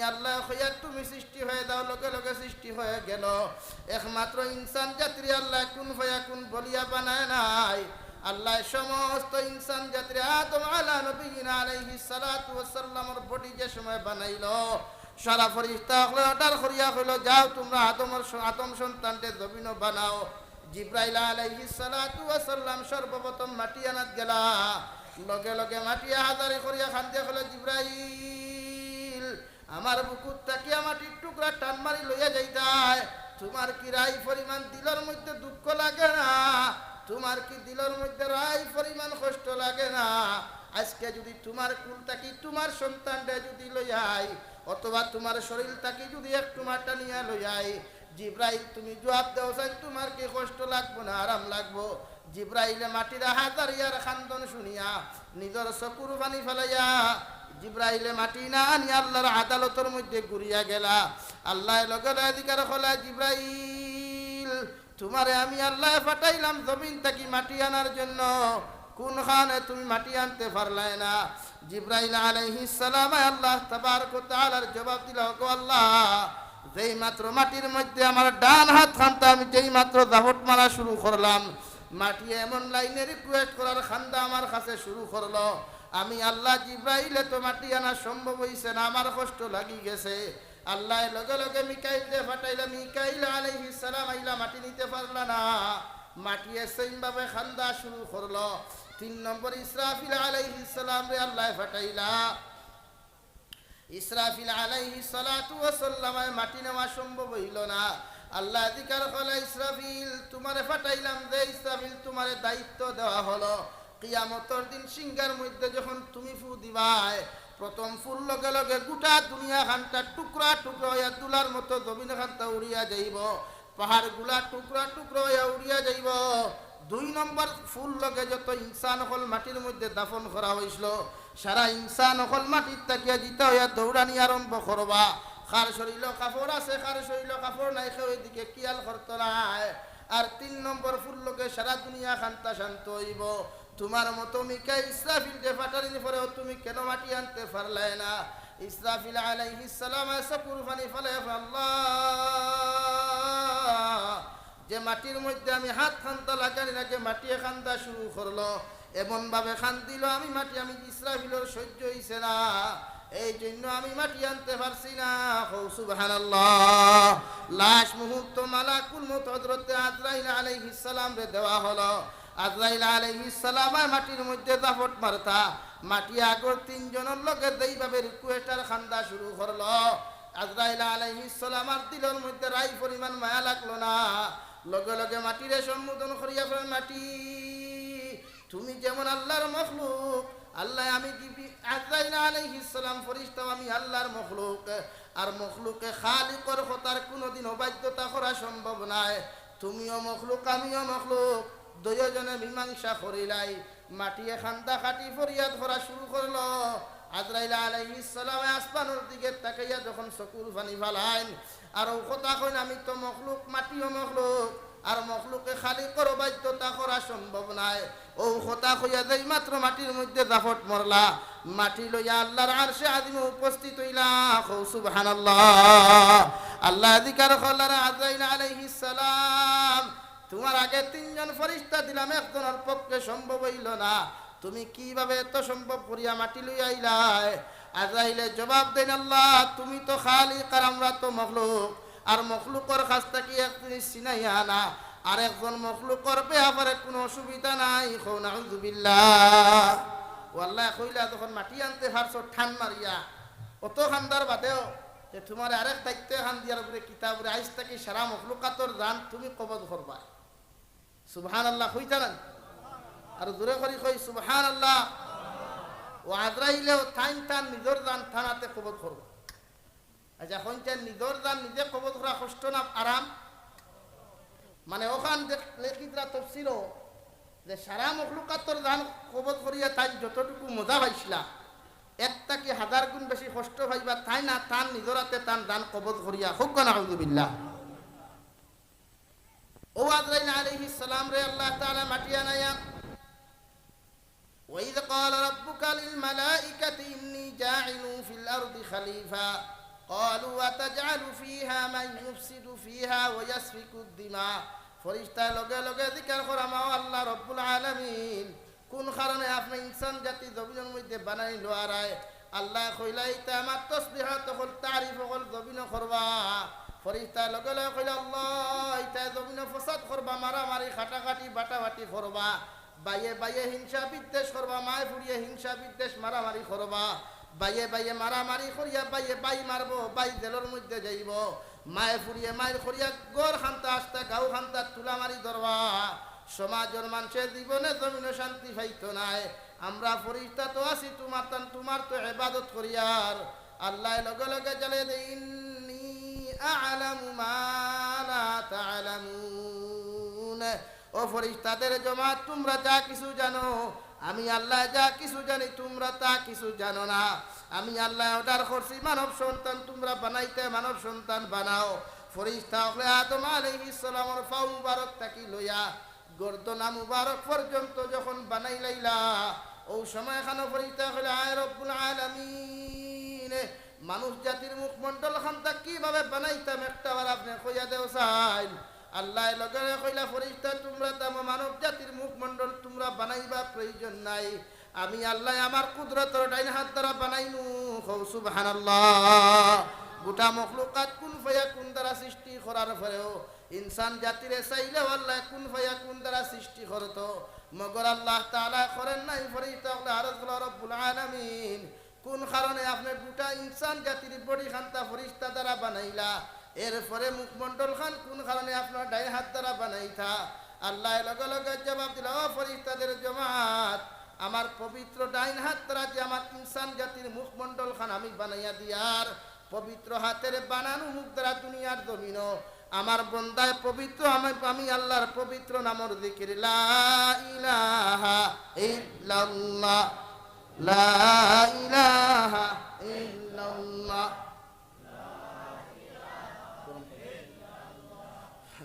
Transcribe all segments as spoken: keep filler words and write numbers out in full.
আল্লায় কইয়া তুমি সৃষ্টি হয়ে যাও, লগে লগে সৃষ্টি হয়ে গেল। একমাত্র ইনসান জাতিরে আল্লায় কুন ফায়াকুন বলিয়া বানায় নাই। আল্লায় সমস্ত ইনসান জাতিরে আদম আলা নবীনা আলাইহিস সালাতু ওয়াস সালামর body যে সময় বানাইল, সারা ফেরেশতা অকলরে order করিয়া কইল, "যাও তুমরা আদমর স-, আদম সন্তানরে জমিনো বানাও।" জিব্রাইল আলাইহিস সালাতু ওয়াস সালাম সর্বপ্রথম মাটি আনাত গেলা। লগে লগে মাটিয়ে হাজারি করিয়া কান্দিয়া কইল, "জিব্রাইল, আমার বুকুত থাকিয়া মাটির টুকরা টান মারি লইয়া যাইতায়। তুমার কি রাই পরিমাণ দিলর মধ্যে দুঃখ লাগে না? তুমার কি দিলর মধ্যে রাই পরিমাণ কষ্ট লাগে না? আজকে যুদি তুমার কুল থাকি তুমার সন্তানরে যুদি লইয়াই, অথবা তুমার শরীর থাকি যুদি একটু মাটা নিয়া লইয়াই।" জিব্রাইল, তুমি জুয়াব দেও চাই, তুমার কি কষ্ট লাগবো না আরাম লাগবো? জিব্রাইলে মাটির হাজারিয়ার কান্দন শুনিয়া নিজর চকুর পানি ফালাইয়া জিব্রাইলে মাটি না আনি আল্লার আদালতর মধ্যে ঘুরিয়া গেলা। আল্লায় লগে লগে জিকার কইলা, "জিব্রাইল, তুমারে আমি আল্লায় পাঠাইলাম জমিন থাকি মাটি আনার জন্য, কুন কারণে তুমি মাটি আনতে পারলায় না?" জিব্রাইল আলাইহিস সালামে আল্লাহ তাবারক ওয়া তাআলার জবাব দিলা, "ওগো আল্লাহ, যেই মাত্র মাটির মধ্যে আমার ডান হাত খানতা আমি যেই মাত্র জাফট মারা শুরু করলাম, মাটিয়ে এমন লাইনে request করার কান্দা আমার কাছে শুরু করলো, আমি আল্লাহ জিব্রাইলে তো মাটি আনা সম্ভব হইছে না, আমার কষ্ট লাগি গেছে।" আল্লায় লগে লগে মিকাইলরে পাঠাইলা, মিকাইল আলাইহিস সালাম আইলা, মাটি নিতে পারলা না, মাটিয়ে same ভাবে কান্দা শুরু করলো। তিন নম্বর ইসরাফিল আলাইহিস সালামরে আল্লায় পাঠাইলা। ইসরাফিল আলাইহিস সালাতু ওয়াস সালামে মাটি নেওয়া সম্ভব হইল না। আল্লায় জিকার কইলা, "ইসরাফিল, তুমারে পাঠাইলাম যে ইসরাফিল, তুমারে দায়িত্ব দেওয়া হলো, কিয়ামতর দিন সিংহার মধ্যে যখন তুমি ফু দিবায়, প্রথম ফুর লগে লগে গোটা দুনিয়া খানটা টুকরা টুকরা হইয়া ধুলার মতো জমিন খানটা উড়িয়া যাইব।" পাহাড়গুলা টুকরা টুকরা হইয়া উড়িয়া যাইব। দুই নম্বর ফুর লগে যত ইনসান অকল মাটির মধ্যে দাফন করা হইছিল, সারা ইনসান অকল মাটির থাকিয়া জিতা হইয়া দৌড়ানি আরম্ভ করবা। কার শরীলো কাপড় আছে, কার শরীলো কাপড় নাই, কেউ এদিকে খিয়াল করতো নায়। আর তিন নম্বর ফুর লগে সারা দুনিয়া খানটা শান্ত হইব। তুমার মতো মিকাইল ইসরাফিলরে পাঠানির পরেও তুমি কেন মাটি আনতে পারলায় না? ইসরাফিল আলাইহিস সালামে চকুর পানি ফালাইয়া, "আল্লাহ, যে মাটির মধ্যে আমি হাত খানতা লাগানির আগে মাটিয়ে কান্দা শুরু করলো, এমন ভাবে কান্দিল, আমি মাটি, আমি ইসরাফিলর সহ্য হইছে না, এই জন্য আমি মাটি আনতে পারছি না।" কও সুবহানাল্লাহ। লাশ মুহূর্ত মালাকুল মউত হযরতে আজরাইল আলাইহিস সালামরে দেওয়া হলো। আজরাইল আলাইহিস সালামে মাটির মধ্যে জাফট মারতা, মাটি আগর তিনজনর লগে যেইভাবে request আর কান্দা শুরু করলো, আজরাইল আলাইহিস সালামর দিলর মধ্যে রাই পরিমাণ মায়া লাগলো না। লগে লগে মাটিরে সম্বোধন করিয়া কয়, "মাটি, তুমি যেমন আল্লাহর মখলুক, আল্লাহ আমি জিবি-, আজরাইল আলাইহিস সালাম ফেরেশতাও আমি আল্লাহর মখলুক, আর মখলুকে খালিকর কথার কোনোদিন অবাধ্যতা করা সম্ভব নায়। তুমিও মখলুক, আমিও মখলুক, দুইজনে মীমাংসা করিলাই।" মাটিয়ে কান্দা কাটি ফরিয়াদ করা শুরু করলো। আজরাইল আলাইহিস সালামে আসমানর দিকে তাকাইয়া যখন চকুর পানি ফালাইন, আর অউ কথা কইন, "আমি তো মখলুক, মাটিও মখলুক, আর মখলুকে খালিকর অবাধ্যতা করা সম্ভব নায়।" অউ কথা কইয়া যেই মাত্র মাটির মধ্যে জাফট মারলা, মাটি লইয়া আল্লাহর আরশে আজিমে উপস্থিত হইলা। কও সুবহানাল্লাহ। আল্লায় জিকার করলা, আজরাইল আলাইহিস সালাম, তুমার আগে তিনজন ফেরেশতা দিলাম, একজনর পক্ষে সম্ভব হইল না, তুমি কিভাবে এত সম্ভব করিয়া মাটি লইয়া আইলায়? আজরাইলে জবাব দেন, "আল্লাহ, তুমি তো খালিক আর আমরা তো মখলুক, আর মখলুকর কাছ থাকি এক জিনিস ছিনাইয়া আনা, আর একজন মখলুকর ব্যাপারে কোনো অসুবিধা নাই।" কও নাউজুবিল্লাহ। ও আল্লায় কইলা, "যখন মাটি আনতে পারছো টান মারিয়া, অত কান্দার বাদেও, যে তুমারে আরেক দায়িত্ব এখান দিয়ার উপরে কিতাবরে আইজ থাকি সারা মখলুকাতর জান তুমি কবজ করবায়।" সুবহানাল্লাহ কইতা না? আর জোরে করি কই, "সুবহানাল্লাহ।" ও আজরাইলেও তাইন তান নিজর জান তান আতে কবজ করবা। আচ্ছা, কইন তাইন নিজর জান নিজে কবজ করা কষ্ট না আরাম? মানে, ওখান দেখ-, লেখিতরা তফসিরও যে সারা মখলুকাতর জান কবজ করিয়া তাইন যতটুকু মজা পাইছিলা, এর থাকি হাজার গুণ বেশি কষ্ট পাইবা তাইন না তান নিজর আতে তান জান কবজ করিয়া। কউক্কা নাউজুবিল্লাহ। ও আজরাইল আলাইহিস সালামরে আল্লাহ তাআলা মাটি আনাইয়া, "ওয়াইদ ক্বালা রাব্বুকা লিল মালাইকাতি ইন্নী জাইলুন ফিল আরদি খালিফা।" قالوا أتجعل فيها من يفسد فيها ويسفك الدماء। ফিরিস্তায় লগে লগে জিকার করা, মাও আল্লাহ রব্বুল আলামিন, কুন কারণে আপনে ইনসান জাতি জমিনর মধ্যে বানাইলায়? আল্লায় কইলা, ইতায় আমার তসবিহাত অকল, তারিফ অকল জমিনো করবা। ফিরিস্তায় লগে লগে কইলা, আল্লাহ, ইতায় জমিনো ফসাদ করবা, মারামারি, কাটাকাটি, বাটাবাটি করবা। ভাইয়ে ভাইয়ে হিংসা বিদ্বেষ করবা, মায়ে ফুড়িয়ে হিংসা বিদ্বেষ মারামারি করবা, ভাইয়ে ভাইয়ে মারামারি করিয়া ভাইয়ে ভাই মারবো, ভাই জেলর মধ্যে যাইবো, মায়ে ফুড়িয়ে মাইর করিয়া ঘর খান্তা আস্তা গাঁও খান্তা তুলা মারি ধরবা। সমাজর মানষে জীবনে জমিনো শান্তি পাইতো নায়। আমরা ফিরিস্তা তো আছি তুমার তান, তুমার তো ইবাদত করিয়ার। আল্লায় লগে লগে জানাইয়া দেয়, إني أعلم ما لا تعلمون। ও ফিরিস্তাদের জমাত, তুমরা যা কিছু জানো, আমি আল্লায় যা কিছু জানি, তুমরা তা কিছু জানো না। আমি আল্লায় অর্ডার করছি, মানব সন্তান তুমরা বানাইতে, মানব সন্তান বানাও। ফিরিস্তা অকলে আদম আলাইহিস সালামর পাও মুবারক থাকি লইয়া গর্দনা মুবারক পর্যন্ত যখন বানাইলাইলা, অউ সময় খানো ফিরিস্তা অকলে, আয় রব্বুল আলামিন, মানুষ জাতির মুখমণ্ডল খান্তা কিভাবে বানাইতাম, একটা বার আপনে কইয়া দেও চাইন। আল্লায় লগে লগে কইলা, ফিরিস্তা তুমরা থামো, মানব জাতির মুখমণ্ডল তুমরা বানাইবার প্রয়োজন নাই, আমি আল্লায় আমার কুদরতর ডাইন হাত দ্বারা বানাইমু। কও সুবহানাল্লাহ। গোটা মখলুকাত কুন ফায়াকুন দ্বারা সৃষ্টি করার পরেও ইনসান জাতিরে চাইলেও আল্লায় কুন ফায়াকুন দ্বারা সৃষ্টি করতো, মগর আল্লাহ তাআলায় করের নাই। ফিরিস্তা অকলে আরজ করলা, রব্বুল আলামিন, কুন কারণে আপনে গোটা ইনসান জাতির বডি খান্তা ফিরিস্তা দ্বারা বানাইলা? এরপরে মুখমণ্ডল খান কুন কারণে আপনার ডাইন হাত দ্বারা বানাইতা? আল্লায় লগে লগে জবাব দিলা, ও ফিরিস্তাদের জমাত, আমার পবিত্র ডাইন হাত দ্বারা যে আমার ইনসান জাতির মুখমণ্ডল খান আমি বানাইয়া দিয়ার, পবিত্র হাতের বানানো মুখ দ্বারা দুনিয়ার জমিনো আমার বন্দায় পবিত্র, আমি, আমি আল্লাহর পবিত্র নামর জিকির, লা ইলাহা ইল্লাল্লাহ, লা ইলাহা ইল্লাল্লাহ,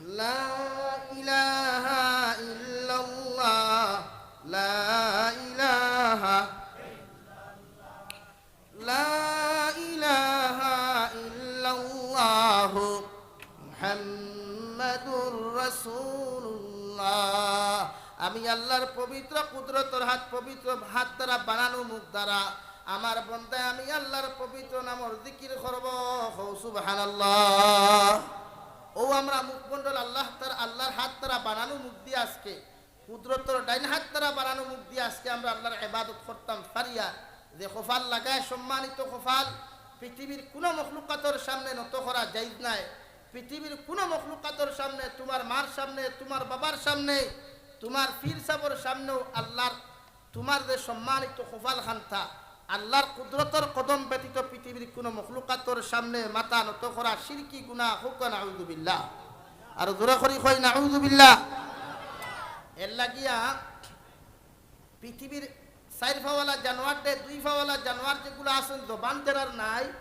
লা ইলাহা ইল্লাল্লাহ, লা ইলাহা লা ইলাহা ইল্লাল্লাহু মুহাম্মাদুর রাসূলুল্লাহ। আমি আল্লাহর পবিত্র কুদরতর হাত, পবিত্র হাত দ্বারা বানানো মুখ দ্বারা আমার বন্দায় আমি আল্লাহর পবিত্র নামর জিকির করব। কও সুবহানাল্লাহ। অউ আমরা মুখমণ্ডল আল্লাহ তার, আল্লাহর হাত দ্বারা বানানো মুখ দিয়া আজকে কুদরতর ডাইন হাত দ্বারা বানানো মুখ দিয়া আজকে আমরা আল্লাহর ইবাদত করতাম পারিয়ার, যে কপাল লাগায় সম্মানিত কপাল, পৃথিবীর কুনু মখলুকাতর সামনে নত করা জায়েজ নায়। পৃথিবীর কুনু মখলুকাতর সামনে, তুমার মার সামনে, তুমার বাবার সামনে, তুমার পীর সাবর সামনেও আল্লাহর, তুমার যে সম্মানিত কপাল খান্তা, আল্লাহর কুদরতর কদম ব্যতীত পৃথিবীর কুনু মখলুকাতর সামনে মাথা নত করা শিরকি গুনাহ, কউক্কা নাউযুবিল্লাহ। আর জোরে করি কই নাউযুবিল্লাহ। এর লাগিয়া পৃথিবীর চাইর পাওয়ালা জানোয়ার দে, দুই পাওয়ালা জানোয়ার যেগুলা আছইন, জবান যেরার নাই,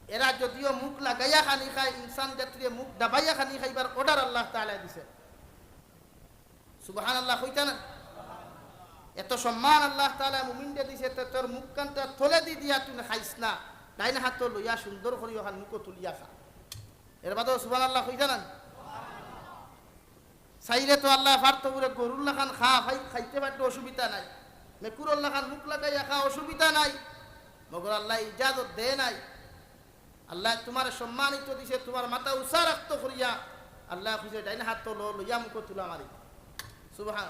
এরা যদিও মুখ লাগাইয়া খানি খায়, ইনসান জাতিরে মুখ দাবাইয়া খানি খাইবার অর্ডার আল্লাহ তাআলায় দিছে। সুবহানাল্লাহ কইতা না? এত সম্মান আল্লাহ তাআলায় মুমিনরে দিছে, তে তোর মুখ কানটা তলেদি দিয়া তুই খাইস না, ডাইন হাতো লইয়া সুন্দর করি অখান মুখো তুলিয়া খা। এর বাদেও সুবহানাল্লাহ কইতা না? চাইলে তো আল্লায় পারতো বুলে গরুর লাখান খা, খাই-, খাইতে পারতো, অসুবিধা নাই। মেকুরর লাখান মুখ লাগাইয়া খা, অসুবিধা নাই। মগর আল্লায় ইজাজত দেয় নাই। আল্লায় তুমারে সম্মানিত দিছে, তুমার মাথা উচা রাখতো করিয়া। আল্লায় কইছে, "ডাইন হাতো ল, লইয়া মুখো তুলা মারি।" সুবহান।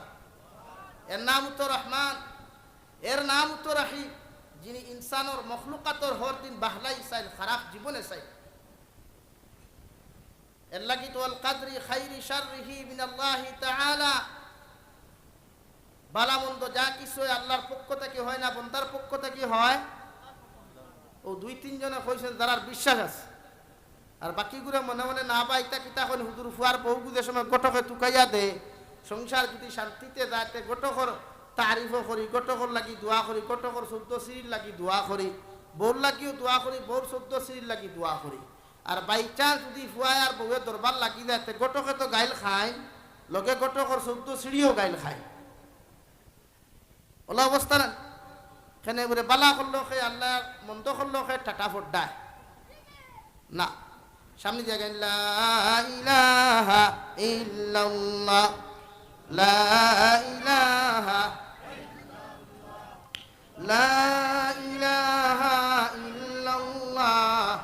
এর নাম তো রহমান, এর নাম তো রাহিম, যিনি ইনসানর মখলুকাতর হর দিন বাহলাই চাইন, খারাপ জীবনে চাইন। এর লাগি তো আল কাদরি খাইরি শাররিহি মিনাল্লাহি তাআলা। বালা মন্দ যা কিছু অয় আল্লাহর পক্ষ থাকি অয় না বন্দার পক্ষ থাকি অয়? অউ দুই তিনজনে কইছইন যারার বিশ্বাস আছে। আর বাকিগুরে মনে মনে না বা ইতা কিতা কইন হুজুর, ফুয়ার বউগু যে সময় ঘটকে তুকাইয়া দে, সংসার যুদি শান্তিতে যায় তে ঘটকর তারিফও করি, ঘটকর লাগি দোয়া করি, ঘটকর চৌদ্দ সিরির লাগি দোয়া করি, বউর লাগিও দোয়া করি, বউর চৌদ্দ সিরির লাগি দোয়া করি। আর by chance যুদি ফুয়ায় আর বউয়ে দরবার লাগি যায়, তে ঘটকে তো গাইল খাইন, লগে ঘটকর চৌদ্দ সিঁড়িও গাইল খাইন। অলা অবস্থা না? কেনে বুলে বালা করলো কে আল্লায়, মন্দ করলো কে টাটা ফড্ডায়। না, সামনে দিয়া গাইন, লা ইলাহা ইল্লাল্লাহ, লা ইলাহা, লা ইলাহা ইল্লাল্লাহ।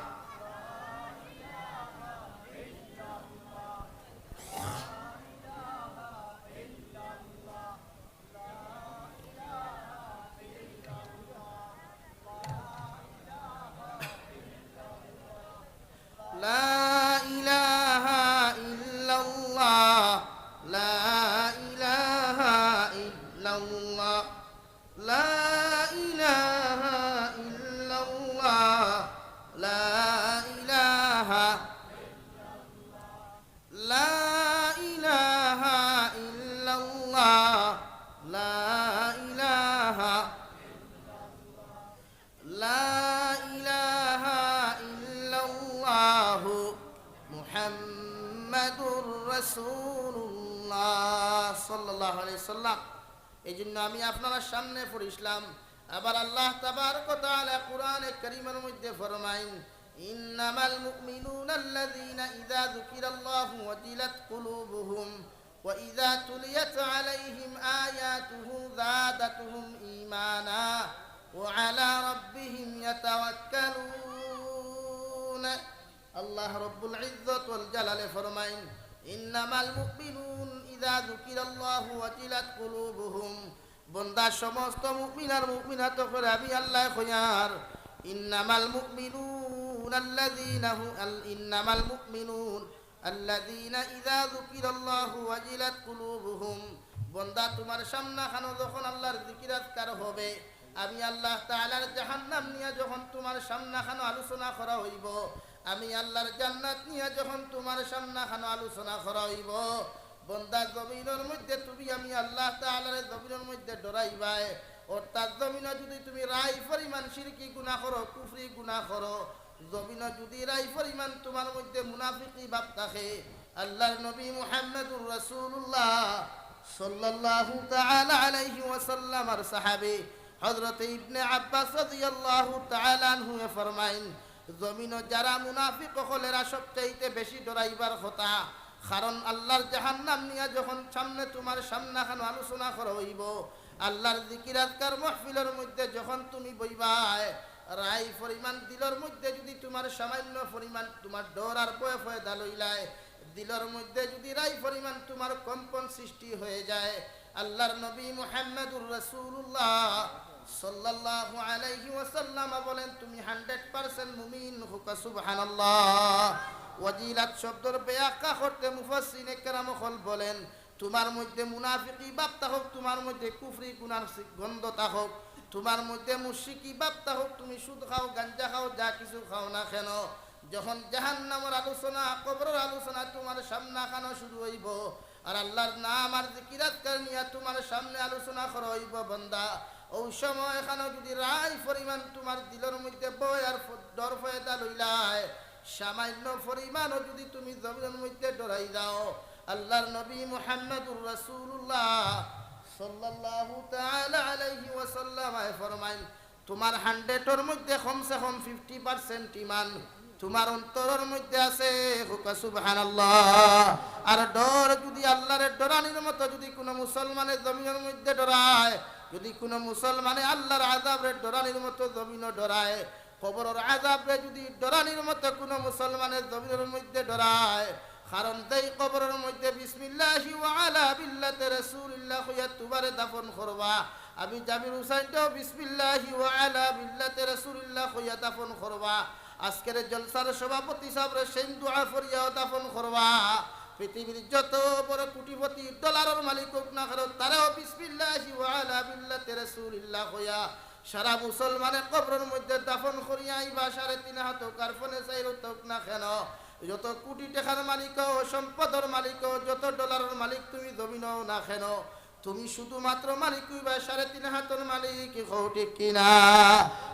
لا إله إلا الله، لا إله إلا الله، لا إله إلا الله، لا إله، لا إله إلا الله، لا إله لا إله إلا الله محمد رسول الله صلى الله عليه وسلم। এই জন্য আমি আপনারার সামনে পড়ছিলাম। আবার আল্লাহ তাবারক ওয়া তাআলা কোরআনে কারীমের মধ্যে ফরমাইন, إنما المؤمنون الذين إذا ذكر الله وجلت قلوبهم وإذا تليت عليهم آياته زادتهم إيمانا وعلى ربهم يتوكلون। আল্লাহ রব্বুল ইজ্জত ওয়াল জালালে ফরমাইন, إنما المؤمنون إذا ذكر الله وجلت قلوبهم। বন্দা, সমস্ত মুমিন আর মুমিনাত অকলরে আমি আল্লায় কইয়ার, إنما المؤمنون الذين هم، إنما المؤمنون الذين إذا ذكر الله وجلت قلوبهم। বন্দা, তুমার সামনাখানো যখন আল্লাহর জিকির আজকার হবে, আমি আল্লাহ তাআলার জাহান্নাম নিয়া যখন তুমার সামনাখানো আলোচনা করা অইবো, আমি আল্লাহর জান্নাত নিয়া যখন তুমার সামনাখানো আলোচনা করা অইবো, বন্দা, জমিনর মধ্যে তুমি আমি আল্লাহ তাআলারে জমিনর মধ্যে ডরাইবায়, অর্থাৎ জমিনো যুদি তুমি রাই পরিমাণ শিরকি গুনা করো, কুফরি গুনা করো, জমিনো যুদি রাই পরিমাণ তুমার মধ্যে মুনাফিকি ভাব থাকে, আল্লাহর নবী মুহাম্মাদুর রাসূলুল্লাহ সাল্লাল্লাহু তাআলা আলাইহি ওয়াসাল্লাম আর সাহাবী হযরত ইবনে আব্বাস রাদিয়াল্লাহু তাআলা আনহুয়ে ফরমাইন, জমিনো যারা মুনাফিক অকল এরা সবচাইতে বেশি ডরাইবার কথা, কারণ আল্লাহর জাহান্নাম নিয়া যখন সামনে তুমার সামনাখানো আলোচনা করা অইবো, আল্লাহর জিকির আজকার মাহফিলর মধ্যে যখন তুমি বইবায়, রাই পরিমাণ দিলর মধ্যে যুদি তুমার সামান্য পরিমাণ তুমার ডর আর ভয় পয়দা লইলায়, দিলর মধ্যে যুদি রাই পরিমাণ তুমার কম্পন সৃষ্টি হয়ে যায়, আল্লাহর নবী মুহাম্মাদুর রাসূলুল্লাহ সাল্লাল্লাহু আলাইহি ওয়াসাল্লাম বলেন, তুমি hundred percent মুমিন। কউক্কা সুবহানাল্লাহ। ওয়াজিলাত শব্দর ব্যাখ্যা করতে মুফাসসিরিনে কেরাম অকল বলেন, তুমার মধ্যে মুনাফিকি ভাব থাকউক, তুমার মধ্যে কুফরি গুনার সি-, গন্ধ থাকউক, তুমার মধ্যে মুশরিকি ভাব থাকউক, তুমি সুদ খাও, গাঞ্জা খাও, যা কিছু খাও না কেন, যখন জাহান্নামর আলোচনা, কবরর আলোচনা তুমার সামনাখানো শুরু অইবো, আর আল্লাহর নাম আর জিকির আজকার নিয়া তুমার সামনে আলোচনা করা অইবো, বন্দা, অউ সময়খানো যুদি রাই পরিমাণ তুমার দিলর মধ্যে ভয় আর ফ-, ডর পয়দা লইলায়, সামান্য পরিমাণও যুদি তুমি জমিনর মধ্যে ডরাই যাও, আল্লাহর নবী মুহাম্মাদুর রাসূলুল্লাহ সাল্লাল্লাহু তাআলা আলাইহি ওয়াসাল্লাম আয় ফরমাইন, তুমার hundred-অর মধ্যে কমসে কম fifty percent ইমান তুমার অন্তরর মধ্যে আছে। কউক্কা সুবহানাল্লাহ। আর ডর যুদি আল্লাহরে ডরানির মতো যুদি কুনু মুসলমানে জমিনর মধ্যে ডরায়, যুদি কুনু মুসলমানে আল্লাহর আযাবরে ডরানির মতো জমিনো ডরায়, কবরর আযাবরে যুদি ডরানির মতো কুনু মুসলমানে জমিনর মধ্যে ডরায়, কারণ যেই কবরর মধ্যে বিসমিল্লাহি ওয়া আলা মিল্লাতি রাসূলিল্লাহ কইয়া তুমারে দাফন করবা, আমি জাবির হুসাইনটাও বিসমিল্লাহি ওয়া আলা মিল্লাতি রাসূলিল্লাহ কইয়া দাফন করবা। আজকের জলসার সভাপতি সাবরে সেইন দোয়া পড়িয়াও দাফন করবা। পৃথিবীর যত বড় কোটিপতি ডলারর মালিক অউক না কেন, তারেও বিসমিল্লাহি ওয়া আলা মিল্লাতি রাসূলিল্লাহ কইয়া সারা মুসলমানে কবরর মধ্যে দাফন করিয়া আইবা, সাড়ে তিন হাত অউক আর পনে চাইর হাত অউক না কেন, যত কোটি টেকার মালিক অও, সম্পদর মালিক অও, যত ডলারর মালিক তুমি জমিনো অও না কেন, তুমি শুধুমাত্র মালিক অইবায় সাড়ে তিন হাতর মালিক। কও ঠিক কি না?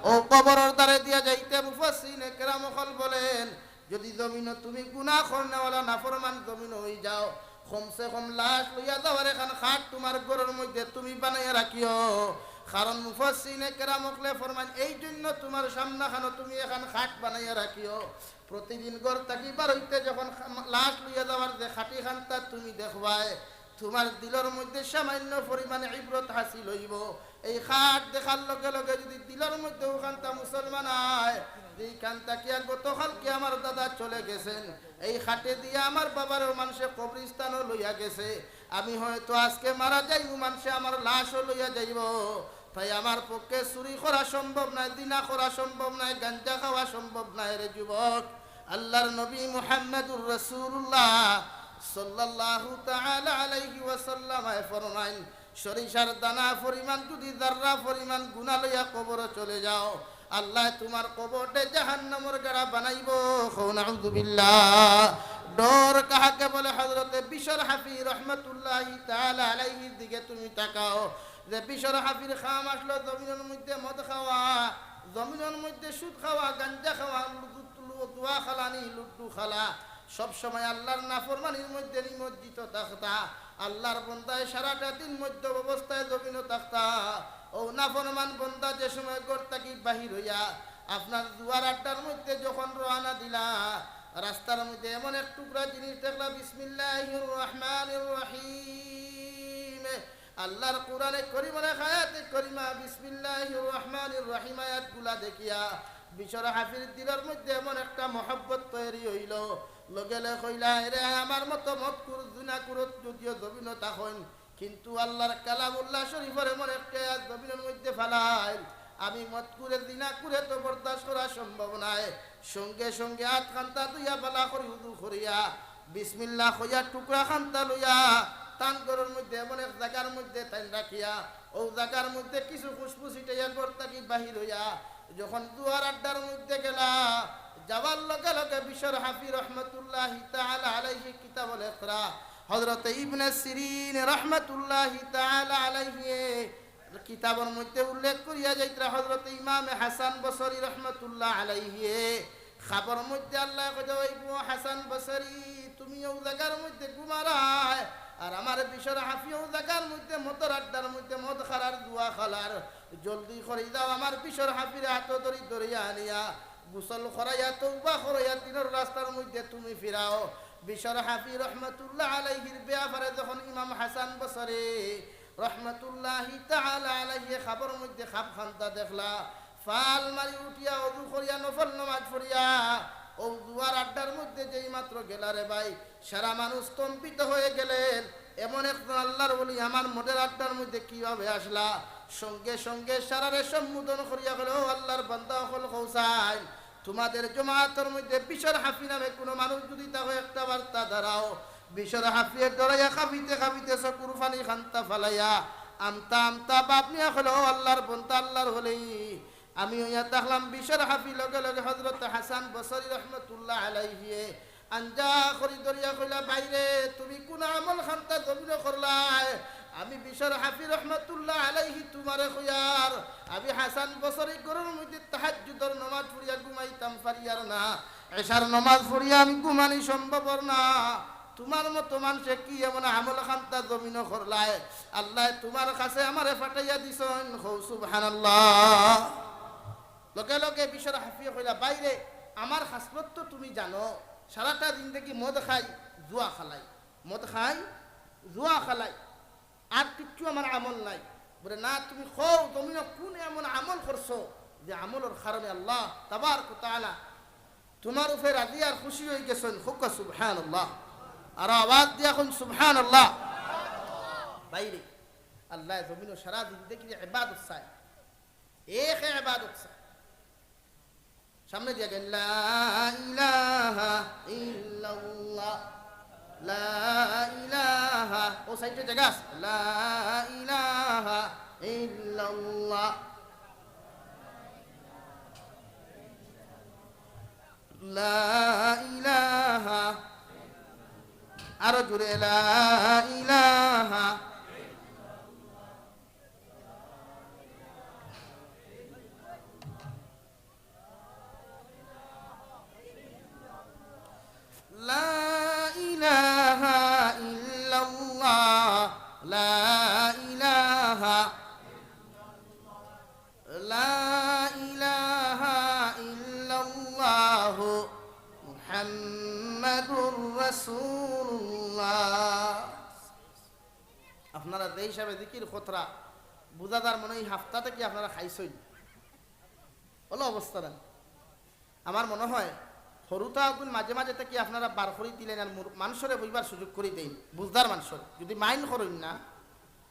অউ কবরর দ্বারে দিয়া যাইতে মুফাসসিরিনে কেরাম অকল বলেন, যুদি জমিনো তুমি গুনাহ করনেওয়ালা নাফরমান জমিনো অই যাও, কমসে কম লাশ লইয়া যাওয়ার একখান খাট তুমার ঘরর মধ্যে তুমি বানাইয়া রাখিও। কারণ মুফাসসিরিনে কেরাম অকলে ফরমাইন, এই জন্য তুমার সামনাখানো তুমি এখান খাট বানাইয়া রাখিও। প্রতিদিন ঘর থাকি বারইতে যখন খা-, লাশ লইয়া যাওয়ার যে খাটি খান্তা তুমি দেখবায়, তুমার দিলর মধ্যে সামান্য পরিমাণে ইবরত হাসিল অইবো। এই খাট দেখার লগে লগে যদি দিলর মধ্যে অখান্তা মুসলমান আয়, যেইখান থাকিয়া গতকালকে আমার দাদা চলে গেছেন, এই খাটে দিয়া আমার বাবারও মানষে কবরস্থানও লইয়া গেছে, আমি হয়তো আজকে মারা যাইমু, মানষে আমার লাশও লইয়া যাইবো। তাই আমার পক্ষে চুরি করা সম্ভব নায়, জিনা করা সম্ভব নায়, গাঞ্জা খাওয়া সম্ভব নায় রে যুবক। আল্লাহর নবী মুহাম্মাদুর রাসূলুল্লাহ সাল্লাল্লাহু তাআলা আলাইহি ওয়াসাল্লাম ফরমাইন, সরিষার দানা পরিমাণ যদি জাররা পরিমাণ গুনা লইয়া কবরো চলে যাও, আল্লায় তুমার কবররে জাহান্নামর গাড়া বানাইবো। কও নাউযুবিল্লাহ। ডর কাহাকে বলে? হযরতে বিশর হাফি রহমাতুল্লাহি তাআলা আলাইহির দিকে তুমি তাকাও, যে বিশর হাফির কাম আসলো জমিনর মধ্যে মদ খাওয়া, জমিনর মধ্যে সুদ খাওয়া, গাঞ্জা খাওয়া, লুদু-, লু-, জুয়া খেলানি, লুডু খেলা, সব সময় আল্লাহর নাফরমানির মধ্যে নিমজ্জিত থাকতা। আল্লাহর বন্দায় সারাটা দিন মদ্যপ অবস্থায় জমিনো থাকতা। অউ নাফরমান বন্দা যে সময় ঘর থাকি বাহির অইয়া আপনার জুয়ার আড্ডার মধ্যে যখন রওয়ানা দিলা, রাস্তার মধ্যে এমন এক টুকরা জিনিস দেখলা, বিসমিল্লাহির রহমানির রহিম, আল্লাহর কোরআনে করিমর এক আয়াতে করিমা, বিসমিল্লাহির রহমানির রহিম আয়াতগুলা দেখিয়া বিশর হাফির দিলর মধ্যে এমন একটা মহব্বত তৈরি অইলো, লগে লগে কইলা, "এরে আমার মতো মদখুর, জিনাখুর যদিও জমিনো থাকইন, কিন্তু আল্লাহর কালামুল্লাহ শরীফর এমন একটা আয়াত জমিনর মধ্যে ফালাইল, আমি মদখুরে, জিনাখুরে তো বরদাস্ত করা সম্ভব নায়।" সঙ্গে সঙ্গে আত খান্তা ধুইয়া বালা করি উযু করিয়া বিসমিল্লাহ কইয়া টুকরা খান্তা লইয়া তান ঘরর মধ্যে এমন এক জাগার মধ্যে তাইন রাখিয়া, অউ জাগার মধ্যে কিছু খুশবু ছিটাইয়া ঘর থাকি বাহির অইয়া যখন জুয়ার আড্ডার মধ্যে গেলা, যাওয়ার লগে লগে বিশর হাফি রহমতুল্লাহি তাআলা আলাইহি কিতাবুল ইকরা, হযরত ইবনে সিরিন রহমতুল্লাহি তাআলা আলাইহি কিতাবর মধ্যে উল্লেখ করিয়া যাইতরা, হযরত ইমামে হাসান বসরি রহমতুল্লাহ আলাইহি খাবর মধ্যে আল্লায় কইতা, "ওই গো হাসান বসরি, তুমি অউ জাগার মধ্যে ঘুমারায়, আর আমার বিশর হাফি অউ জাগার মধ্যে মদর আড্ডার মধ্যে মদ খালার, জুয়া খালার, জলদি করি যাও, আমার বিশর হাফিরে আতো ধরি ধরিয়া আনিয়া গোসল করাইয়া তওবা করাইয়া দিনর রাস্তার মধ্যে তুমি ফিরাও।" বিশর হাফি রহমতুল্লাহ আলাইহির বেয়াপারে যখন ইমাম হাসান বসরি রহমতুল্লাহি তাআলা আলাইহি খাবর মধ্যে খাব খান্তা দেখলা, ফাল মারি উঠিয়া অজু করিয়া নফল নমাজ পড়িয়া অউ জুয়ার আড্ডার মধ্যে যেই মাত্র গেলা রে ভাই, সারা মানুষ স্তম্ভিত হয়ে গেলেন। এমন একজন আল্লাহর ওলি আমার মদের আড্ডার মধ্যে কিভাবে আসলা? সঙ্গে সঙ্গে সারারে সম্বোধন করিয়া কইল, "ও আল্লাহর বান্দা অকল, কও চাই, তোমাদের জমাতর মধ্যে বিশর হাফি নামে কোনো মানুষ যদি থাকে, একটা বার তা দাঁড়াও।" বিশর হাফিয়ে ডরাইয়া কাঁপিতে কাঁপিতে চকুর পানি খান্তা ফালাইয়া আমতা আমতা ভাব নিয়া কইল, "ও আল্লাহর বান্দা, আল্লাহর ওলি, আমি অইয়া থাকলাম বিশর হাফি।" লগে লগে হযরত হাসান বসরি রহমতুল্লাহ আলাইহিয়ে আঞ্জা করি ধরিয়া কইলা, "ভাইরে, তুমি কোন আমল খান্তা জমিনো করলায়? আমি বিশর হাফি রহমতুল্লাহ আলাইহি তোমারে কইয়ার, আমি হাসান বসরি ঘরর মধ্যে তাহাজ্জুদর নমাজ পড়িয়া ঘুমাইতাম পারিয়ার না, এশার নমাজ পড়িয়া আমি ঘুমানি সম্ভবর না। তোমার মতো মানষে কি এমন আমল খান্তা জমিনো করলায়? আল্লায় তোমার কাছে আমারে পাঠাইয়া দিছইন।" কও সুবহানাল্লাহ। লগে লগে বিশর হাফিয়ে কইলা, "ভাইরে, আমার খাসলত তো তুমি জানো, সারাটা জিন্দেগি মদ খাই, জুয়া খালাই, মদ খাই, জুয়া খালাই, আর কিচ্ছু আমার আমল নাই।" বলে, "না, তুমি কও, জমিনো কোন এমন আমল করছো যে আমলর কারণে আল্লাহ তাবারক ওয়া তাআলা তোমার উপরে রাজি আর খুশি হয়ে গেছেন?" কউক্কা সুবহানাল্লাহ। আর আওয়াজ দিয়া কইন সুবহানাল্লাহ। ভাইরে, আল্লায় জমিনো সারা জিন্দেগির ইবাদত চায়, এক ইবাদত চায়। সামনে দিয়া গাইন, "লা ইলাহা ইল্লাল্লাহ, লা ইলাহা।" অউ সাইডে জাগা আছে, "লা ইলাহা ইল্লাল্লাহ, লা ইলাহা।" আরো জোরে, "লা ইলাহা।" لا إله إلا الله، لا إله. মুহাম্মাদুর রাসূলুল্লাহ। আপনারা যে হিসাবে জিকির কররা, বুঝা যার মনে অয় ই হাপ্তা থাকি আপনারা খাইছইন। অলা অবস্থা না? আমার মনে অয় হুরুতা অগুন মাঝে মাঝে থাকি আপনারা বার করি দিলাইন আর মুর-, মানষরে বইবার সুযোগ করি দেইন, বুঝদার মানষর। যুদি mind করইন না,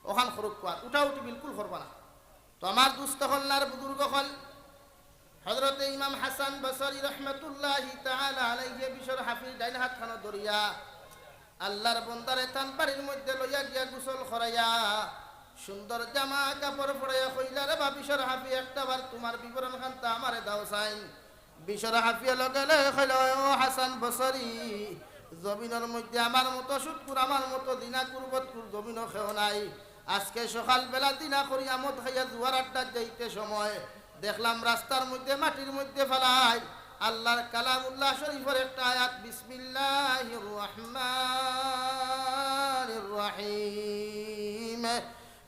অখান করউক্কা, উঠাউঠি বিলকুল করবা না। তো আমার দুস্ত অকল আর বুজুর্গ অকল, হযরতে ইমাম হাসান বসরি রহমতুল্লাহি তাআলা আলাইহি বিশ্বর হাফির ডাইন হাতখানো ধরিয়া আল্লার বন্দারে তান বাড়ির মধ্যে লইয়া গিয়া গোসল করাইয়া সুন্দর জামা কাপড় পরাইয়া কইলা, "রে বা বিশ্বর হাফি, একটা বার তুমার বিবরণ খান্তা আমারে দেও চাইন।" বিশ্বর হাফিয়ে লগে লগে কইলা, "ও হাসান বসরি, জমিনর মধ্যে আমার মতো সুদখুর, আমার মতো জিনাকুর, বদকুর জমিনো কেউ নাই। আজকে সকালবেলা জিনা করিয়া মদ খাইয়া জুয়ার আড্ডাত যাইতে সময় দেখলাম রাস্তার মধ্যে মাটির মধ্যে ফালাই আল্লার কালামুল্লাহ শরীফর একটা আয়াত, বিসমিল্লাহির রহমানির রহিম।"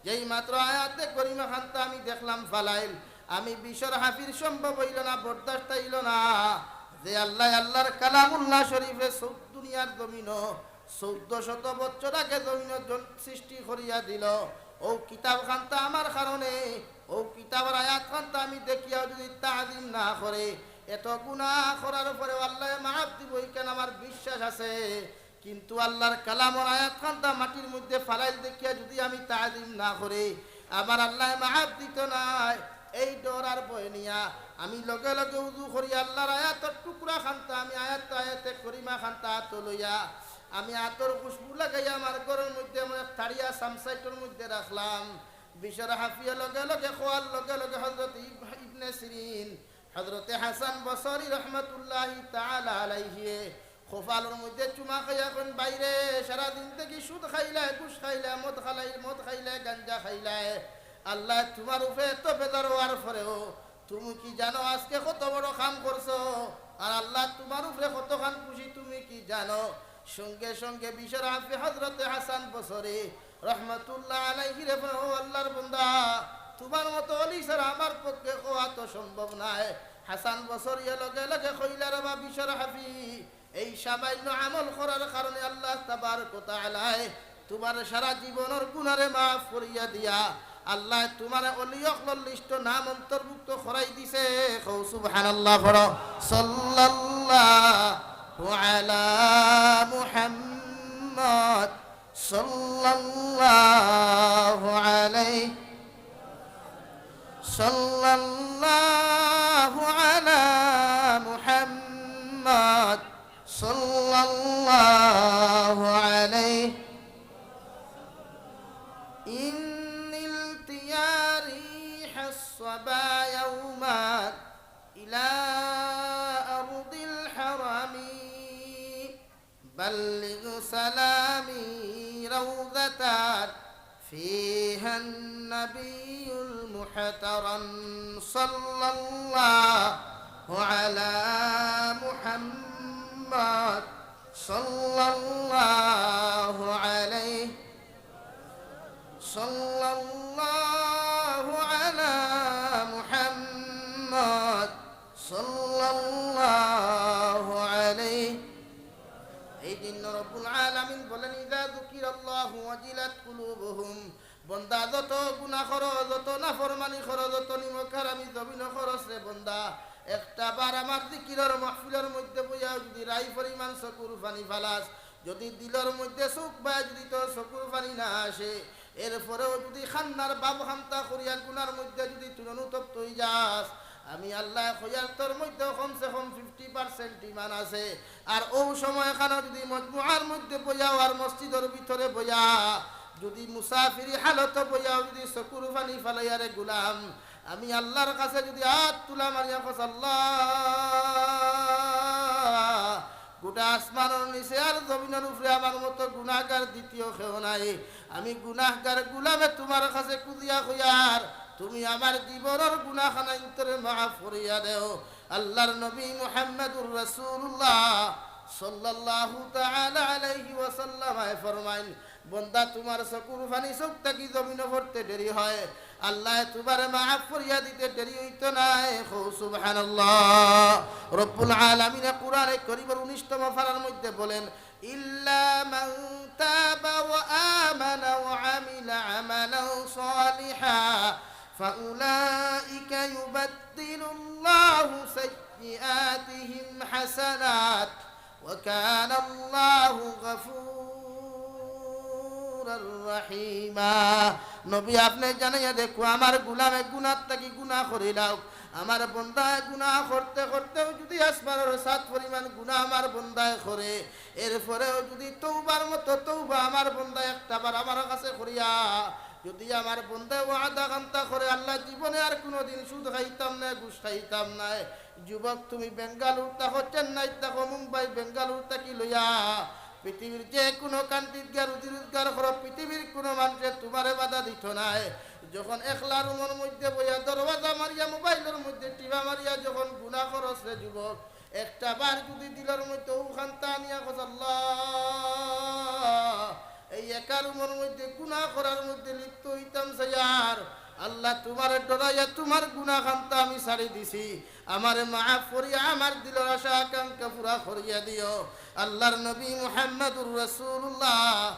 যেই মাত্র আয়াতে করিমা খান্তা আমি দেখলাম ফালাইল, আমি বিশ্বর হাফির সম্ভব অইলো না, বরদাস্ত অইলো না যে আল্লায় আল্লার কালামুল্লাহ শরীফে সৌ-, দুনিয়ার জমিনো চৌদ্দ শত বছর আগে জমিনো জন-, সৃষ্টি করিয়া দিলো। অউ কিতাব খান্তা আমার কারণে, অউ কিতাবর আয়াত খান্তা আমি দেখিয়াও যুদি তাজিম না করে, এত গুনা করার পরেও আল্লায় মাফ দিবো, ইখান আমার বিশ্বাস আছে। কিন্তু আল্লার কালামর আয়াত খান্তা মাটির মধ্যে ফালাইল দেখিয়া যুদি আমি তাজিম না করি, আমার আল্লায় মাফ দিতো নায়। এই ডর আর ভয় নিয়া আমি লগে লগে উজু করি, আল্লার আয়াতর টুকরা খান্তা, আমি আয়াত, আয়াতে করিমা খান্তা আতো লইয়া, আমি আতর খুশবু লাগাইয়া আমার ঘরর মধ্যে, আমার তাড়িয়া সামসাইটর মধ্যে রাখলাম। বিশ্বর হাফিয়ে লগে লগে কওয়ার লগে লগে হযরত ইব-, ইবনে সিরিন, হযরতে হাসান বসরি রহমতুল্লাহি তাআলা আলাইহি কপালর মধ্যে চুমা খাইয়া কইন, "ভাইরে, সারা দিন থাকি সুদ খাইলায়, ঘুষ খাইলায়, মদ খালাই-, মদ খাইলায়, গাঞ্জা খাইলায়। আল্লায় তুমার উপরে এত বেজার অওয়ার পরেও তুমি কি জানো আজকে কত বড় কাম করছো? আর আল্লাহ তুমার উপরে কতখান খুশি তুমি কি জানো?" সঙ্গে সঙ্গে বিশ্বর হাফি হযরতে হাসান বসরি রহমতুল্লাহ আলাইহিরে কইন, "ও আল্লার বন্দা, তুমার মতো অলি ছাড়া আমার পক্ষে কওয়া তো সম্ভব নায়।" হাসান বসরিয়ে লগে লগে কইলা, "রে বা বিশ্বর হাফি, এই সামান্য আমল করার কারণে আল্লাহ তাবারক ওয়া তাআলায় তুমার সারা জীবনর গুনারে মাফ করিয়া দিয়া আল্লায় তুমারে অলি অকলর লিস্টো নাম অন্তর্ভুক্ত করাই দিছে।" কও সুবহানাল্লাহ পড়ো। সাল্লাল্লাহু আলা মুহাম্মদ, সাল্লাল্লাহু আলাইহি, সাল্লাল্লাহু আলা মুহাম্মদ, সাল্লাল্লাহু আলাইহি। إن التياريح الصبا يوما إلى أرض الحرم، بلغ سلامي روضة فيها النبي المحترم، صلى الله على محمد، صلى الله عليه، صلى الله على محمد، صلى الله عليه। এই জন্য রব্বুল আলামিন বলেন, "ইযা যুকিরাল্লাহু ওয়াজিলাত কুলুবুহুম।" বন্দা, যত গুনা করো, যত নাফরমানি করো, যত নিমক হারামি জমিনো করস রে বন্দা, একটা বার আমার জিকিরর মাহফিলর মধ্যে বইয়াও যুদি রাই পরিমাণ চকুর পানি ফালাস, যুদি দিলর মধ্যে চউখ বায় যুদি তোর চকুর পানি না আসে, এরপরেও যুদি কান্নার ভাব খান্তা করিয়া গুনার মধ্যে যুদি তুই অনুতপ্ত অইযাস, আমি আল্লায় কইয়ার তোর মধ্যে কমসে কম fifty percent ইমান আছে। আর অউ সময়খানো যুদি মজমুয়ার মধ্যে বইয়াও আর মসজিদর ভিতরে বইয়া, যুদি মুসাফিরি হালতো বইয়াও যুদি চকুর পানি ফালাইয়া রে গুলাম, আমি আল্লার কাছে যুদি আত তুলা মারিয়া কস, "আল্লাহ, গোটা আসমানর নিচে আর জমিনর উপরে আমার মতো গুনাহগার দ্বিতীয় কেউ নাই। আমি গুনাহগার গুলামে তুমার কাছে খুজিয়া কইয়ার, তুমি আমার জীবনর গুনাহখানাইন্তরে মাফ করিয়া দেও।" আল্লার নবী মুহাম্মাদুর রাসূলুল্লাহ সাল্লাল্লাহু তাআলা আলাইহি ওয়াসাল্লামে ফরমাইন, বন্দা, তুমার চকুর পানি চউখ থাকি জমিনো পড়তে দেরি হয়, আল্লায় তুমারে মাফ করিয়া দিতে দেরি অইতো নায়। কও সুবহানাল্লাহ। রব্বুল আলামিনে কুরআনে করিমর উনিশতম পারার মধ্যে বলেন, إلا من تاب وآمن وعمل عملا صالحا فأولئك يبدل الله سيئاتهم حسنات وكان الله غفورا رحيما। নবী, আপনে জানাইয়া দেখো, আমার গুলামে গুনার থাকি গুনা করিলাউক, আমার বন্দায় গুনা করতে করতেও যুদি আসমানর ছাদ পরিমাণ গুনা আমার বন্দায় করে, এরপরেও যুদি তওবার মতো তওবা আমার বন্দায় একটাবার আমার কাছে করিয়া, যুদি আমার বন্দায় ওয়াদা খান্তা করে, "আল্লাহ, জীবনে আর কুনুদিন সুদ খাইতাম নায়, ঘুষ খাইতাম নায়।" যুবক, তুমি বেঙ্গালুর থাকো, চেন্নাইত থাকো, মুম্বাই, বেঙ্গালুর থাকি লইয়া পৃথিবীর যে কুনু কান্ট্রিত গিয়া রুজি রোজগার করো, পৃথিবীর কুনু মানষে তুমারে বাধা দিতো নায়। যখন একলা রুমর মধ্যে বইয়া দরওয়াজা মারিয়া মোবাইলর মধ্যে টিপা মারিয়া যখন গুনা করস রে যুবক, একটাবার যুদি দিলর মধ্যে অউ খান্তা আনিয়া কস, "আল্লাহ, এই একা রুমর মধ্যে গুনা করার মধ্যে লিপ্ত অইতাম চাইয়ার, আল্লাহ, তুমারে ডরাইয়া তুমার গুনা খান্তা আমি ছাড়ি দিছি, আমারে মাফ করিয়া আমার দিলর আশা আকাঙ্ক্ষা পুরা করিয়া দিও।" আল্লাহর নবী মুহাম্মাদুর রাসূলুল্লাহ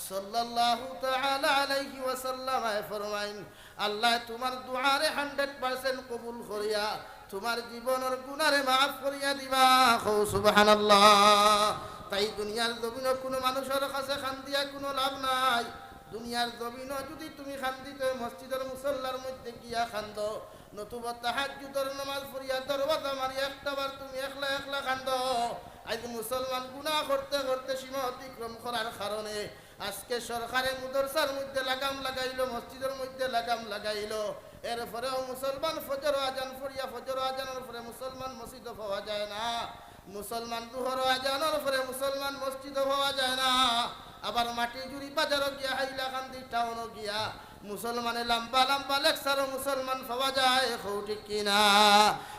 সাল্লাল্লাহু তাআলা আলাইহি ওয়াসাল্লাম ফরমাইন, আল্লায় তুমার দোয়ারে hundred percent কবুল করিয়া তুমার জীবনর গুনারে মাফ করিয়া দিবা। কও সুবহানাল্লাহ। তাই দুনিয়ার জমিনো কুনু মানষর কাছে কান্দিয়া কুনু লাভ নাই। দুনিয়ার জমিনো যুদি তুমি কান্দিতে মসজিদর মুসল্লার মধ্যে গিয়া কান্দো, নতুবা তাহাজ্জুদর নামাজ পড়িয়া দরওয়াজা মারিয়া একটাবার তুমি একলা একলা কান্দো। আইজ মুসলমান গুনা করতে করতে সীমা অতিক্রম করার কারণে আজকে সরকারে মুদরসার মধ্যে লাগাম লাগাইলো, মসজিদর মধ্যে লাগাম লাগাইলো, এরপরেও মুসলমান ফজর আজান পড়িয়া ফজর আজানর পরে মুসলমান মসজিদো পাওয়া যায় না, মুসলমান জুহর আজানর পরে মুসলমান মসজিদো পাওয়া যায় না। আবার মাটিজুরি বাজারো গিয়া, হাইলাকান্দি টাউনো গিয়া মুসলমানে লম্বা লম্বা লেকচারো মুসলমান পাওয়া যায়, কও ঠিক কি না?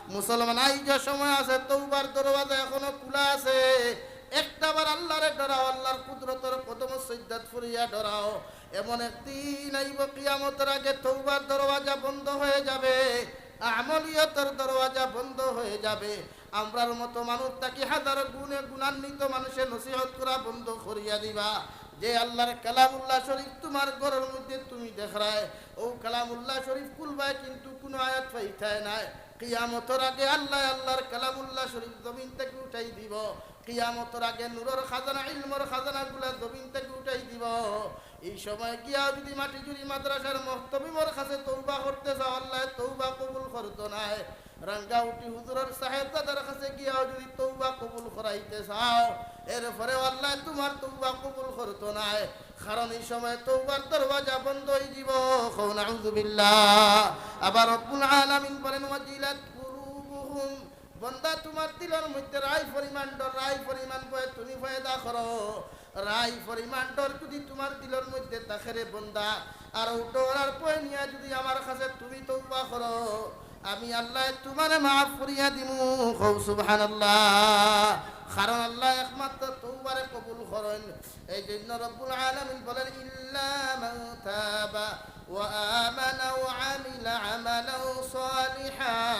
মুসলমান, আইজ সময় আছে, তওবার দরওয়াজা এখনো খুলা আছে। একটাবার আল্লারে ডরাও, আল্লার কুদরতর কদমো সইজদাত পড়িয়া ডরাও। এমন একদিন আইবো, কিয়ামতর আগে তওবার দরওয়াজা বন্ধ হয়ে যাবে, আমলিয়তর দরওয়াজা বন্ধ হয়ে যাবে। আমরার মতো মানুষ থাকি হাজারো গুণে গুণান্বিত মানষে নসিহত করা বন্ধ করিয়া দিবা। যে আল্লার কালামুল্লাহ শরীফ তুমার ঘরর মধ্যে তুমি দেখরায়, অউ কালামুল্লাহ শরীফ খুলবায় কিন্তু কুনু আয়াত পাইতায় নায়। কিয়ামতর আগে আল্লায় আল্লার কালামুল্লাহ শরীফ জমিন থাকি উঠাই দিবো। কিয়ামতর আগে নূরর খাজানা, ইলমর খাজানাগুলা জমিন থাকি উঠাই দিবো। এই সময় গিয়া যুদি মাটিজুরি মাদ্রাসার মুহতামিমর কাছে তওবা করতে চাও, আল্লায় তওবা কবুল করতো নায়। রাঙ্গাউটি হুজুরর সাহেবজাদার কাছে গিয়াও যুদি তওবা কবুল করাইতে চাও, এরপরেও আল্লায় তুমার তওবা কবুল করতো নায়। কারণ এই সময় তওবার দরওয়াজা বন্ধ অইযিবো। কও নাউযুবিল্লাহ। আবার রব্বুল আলামিন বলেন, "ওয়াজিলাত কুলুবুহুম।" বন্দা, তুমার দিলর মধ্যে রায় পরিমাণ ডর, রায় পরিমাণ ভয় তুমি পয়দা করো। রায় পরিমাণ ডর যুদি তুমার দিলর মধ্যে থাকে রে বন্দা, আর অউ ডর আর ভয় নিয়া যুদি আমার কাছে তুমি তওবা করো, আমি আল্লায় তুমারে মাফ করিয়া দিমু। কও সুবহানাল্লাহ। কারণ আল্লায় একমাত্র তওবারে কবুল করইন। এই জন্য রব্বুল আলামিন বলেন, "ইল্লা মান তাবা ওয়া আমানা ওয়া আমিলা আমালান সালিহা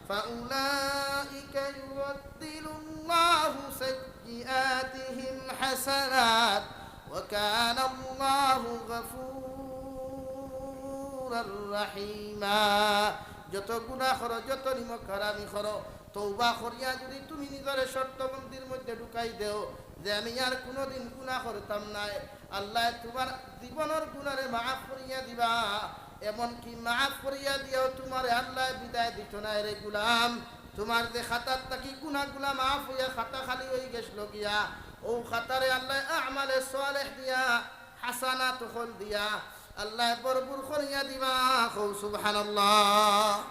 ফাউলাইকা ইউবাদদিলুল্লাহু সাইয়্যিআতিহিম হাসানাত ওয়া কানাল্লাহু গাফুরার রাহিমা।" যত গুনা করো, যত নিমক হারামি করো, তওবা করিয়া যুদি তুমি নিজরে শর্তবন্দির মধ্যে ঢুকাই দেও যে আমি আর কুনুদিন গুনা করতাম নায়, আল্লায় তুমার জীবনর গুনারে মাফ করিয়া দিবা। এমনকি মাফ করিয়া দিয়াও তুমারে আল্লায় বিদায় দিতো নায় রে গুলাম। তুমার যে খাতার থাকি গুনাগুলা মাফ অইয়া খাতা খালি অইগেছলো গিয়া, অউ খাতারে আল্লায় আমালে সালেহ দিয়া, হাসানাত অকল দিয়া আল্লায় ভরপুর করিয়া দিবা। কও সুবহানাল্লাহ।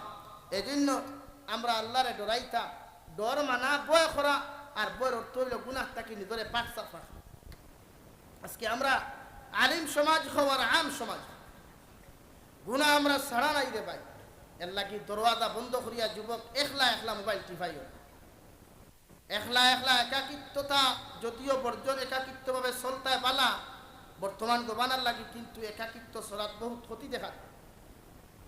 এজন্য আমরা আল্লারে ডরাইতাম। ডর মানা ভয় করা, আর ভয়র অর্থ অইলো গুনাহ থাকি নিজরে পাক সাফ রাখা। আজকে আমরা আলিম সমাজ অউক আর আম সমাজ অউক, গুনাহ আমরা ছাড়া নাই রে ভাই। এরলাগি দরওয়াজা বন্ধ করিয়া যুবক একলা একলা মোবাইল টিপাইও না। একলা একলা একাকিত্বতা যদিও বর্জন, একাকিত্বভাবে চলতায় বালা, বর্তমান জমানার লাগি কিন্তু একাকিত্ব চলাত বহুত ক্ষতি দেখা যায়।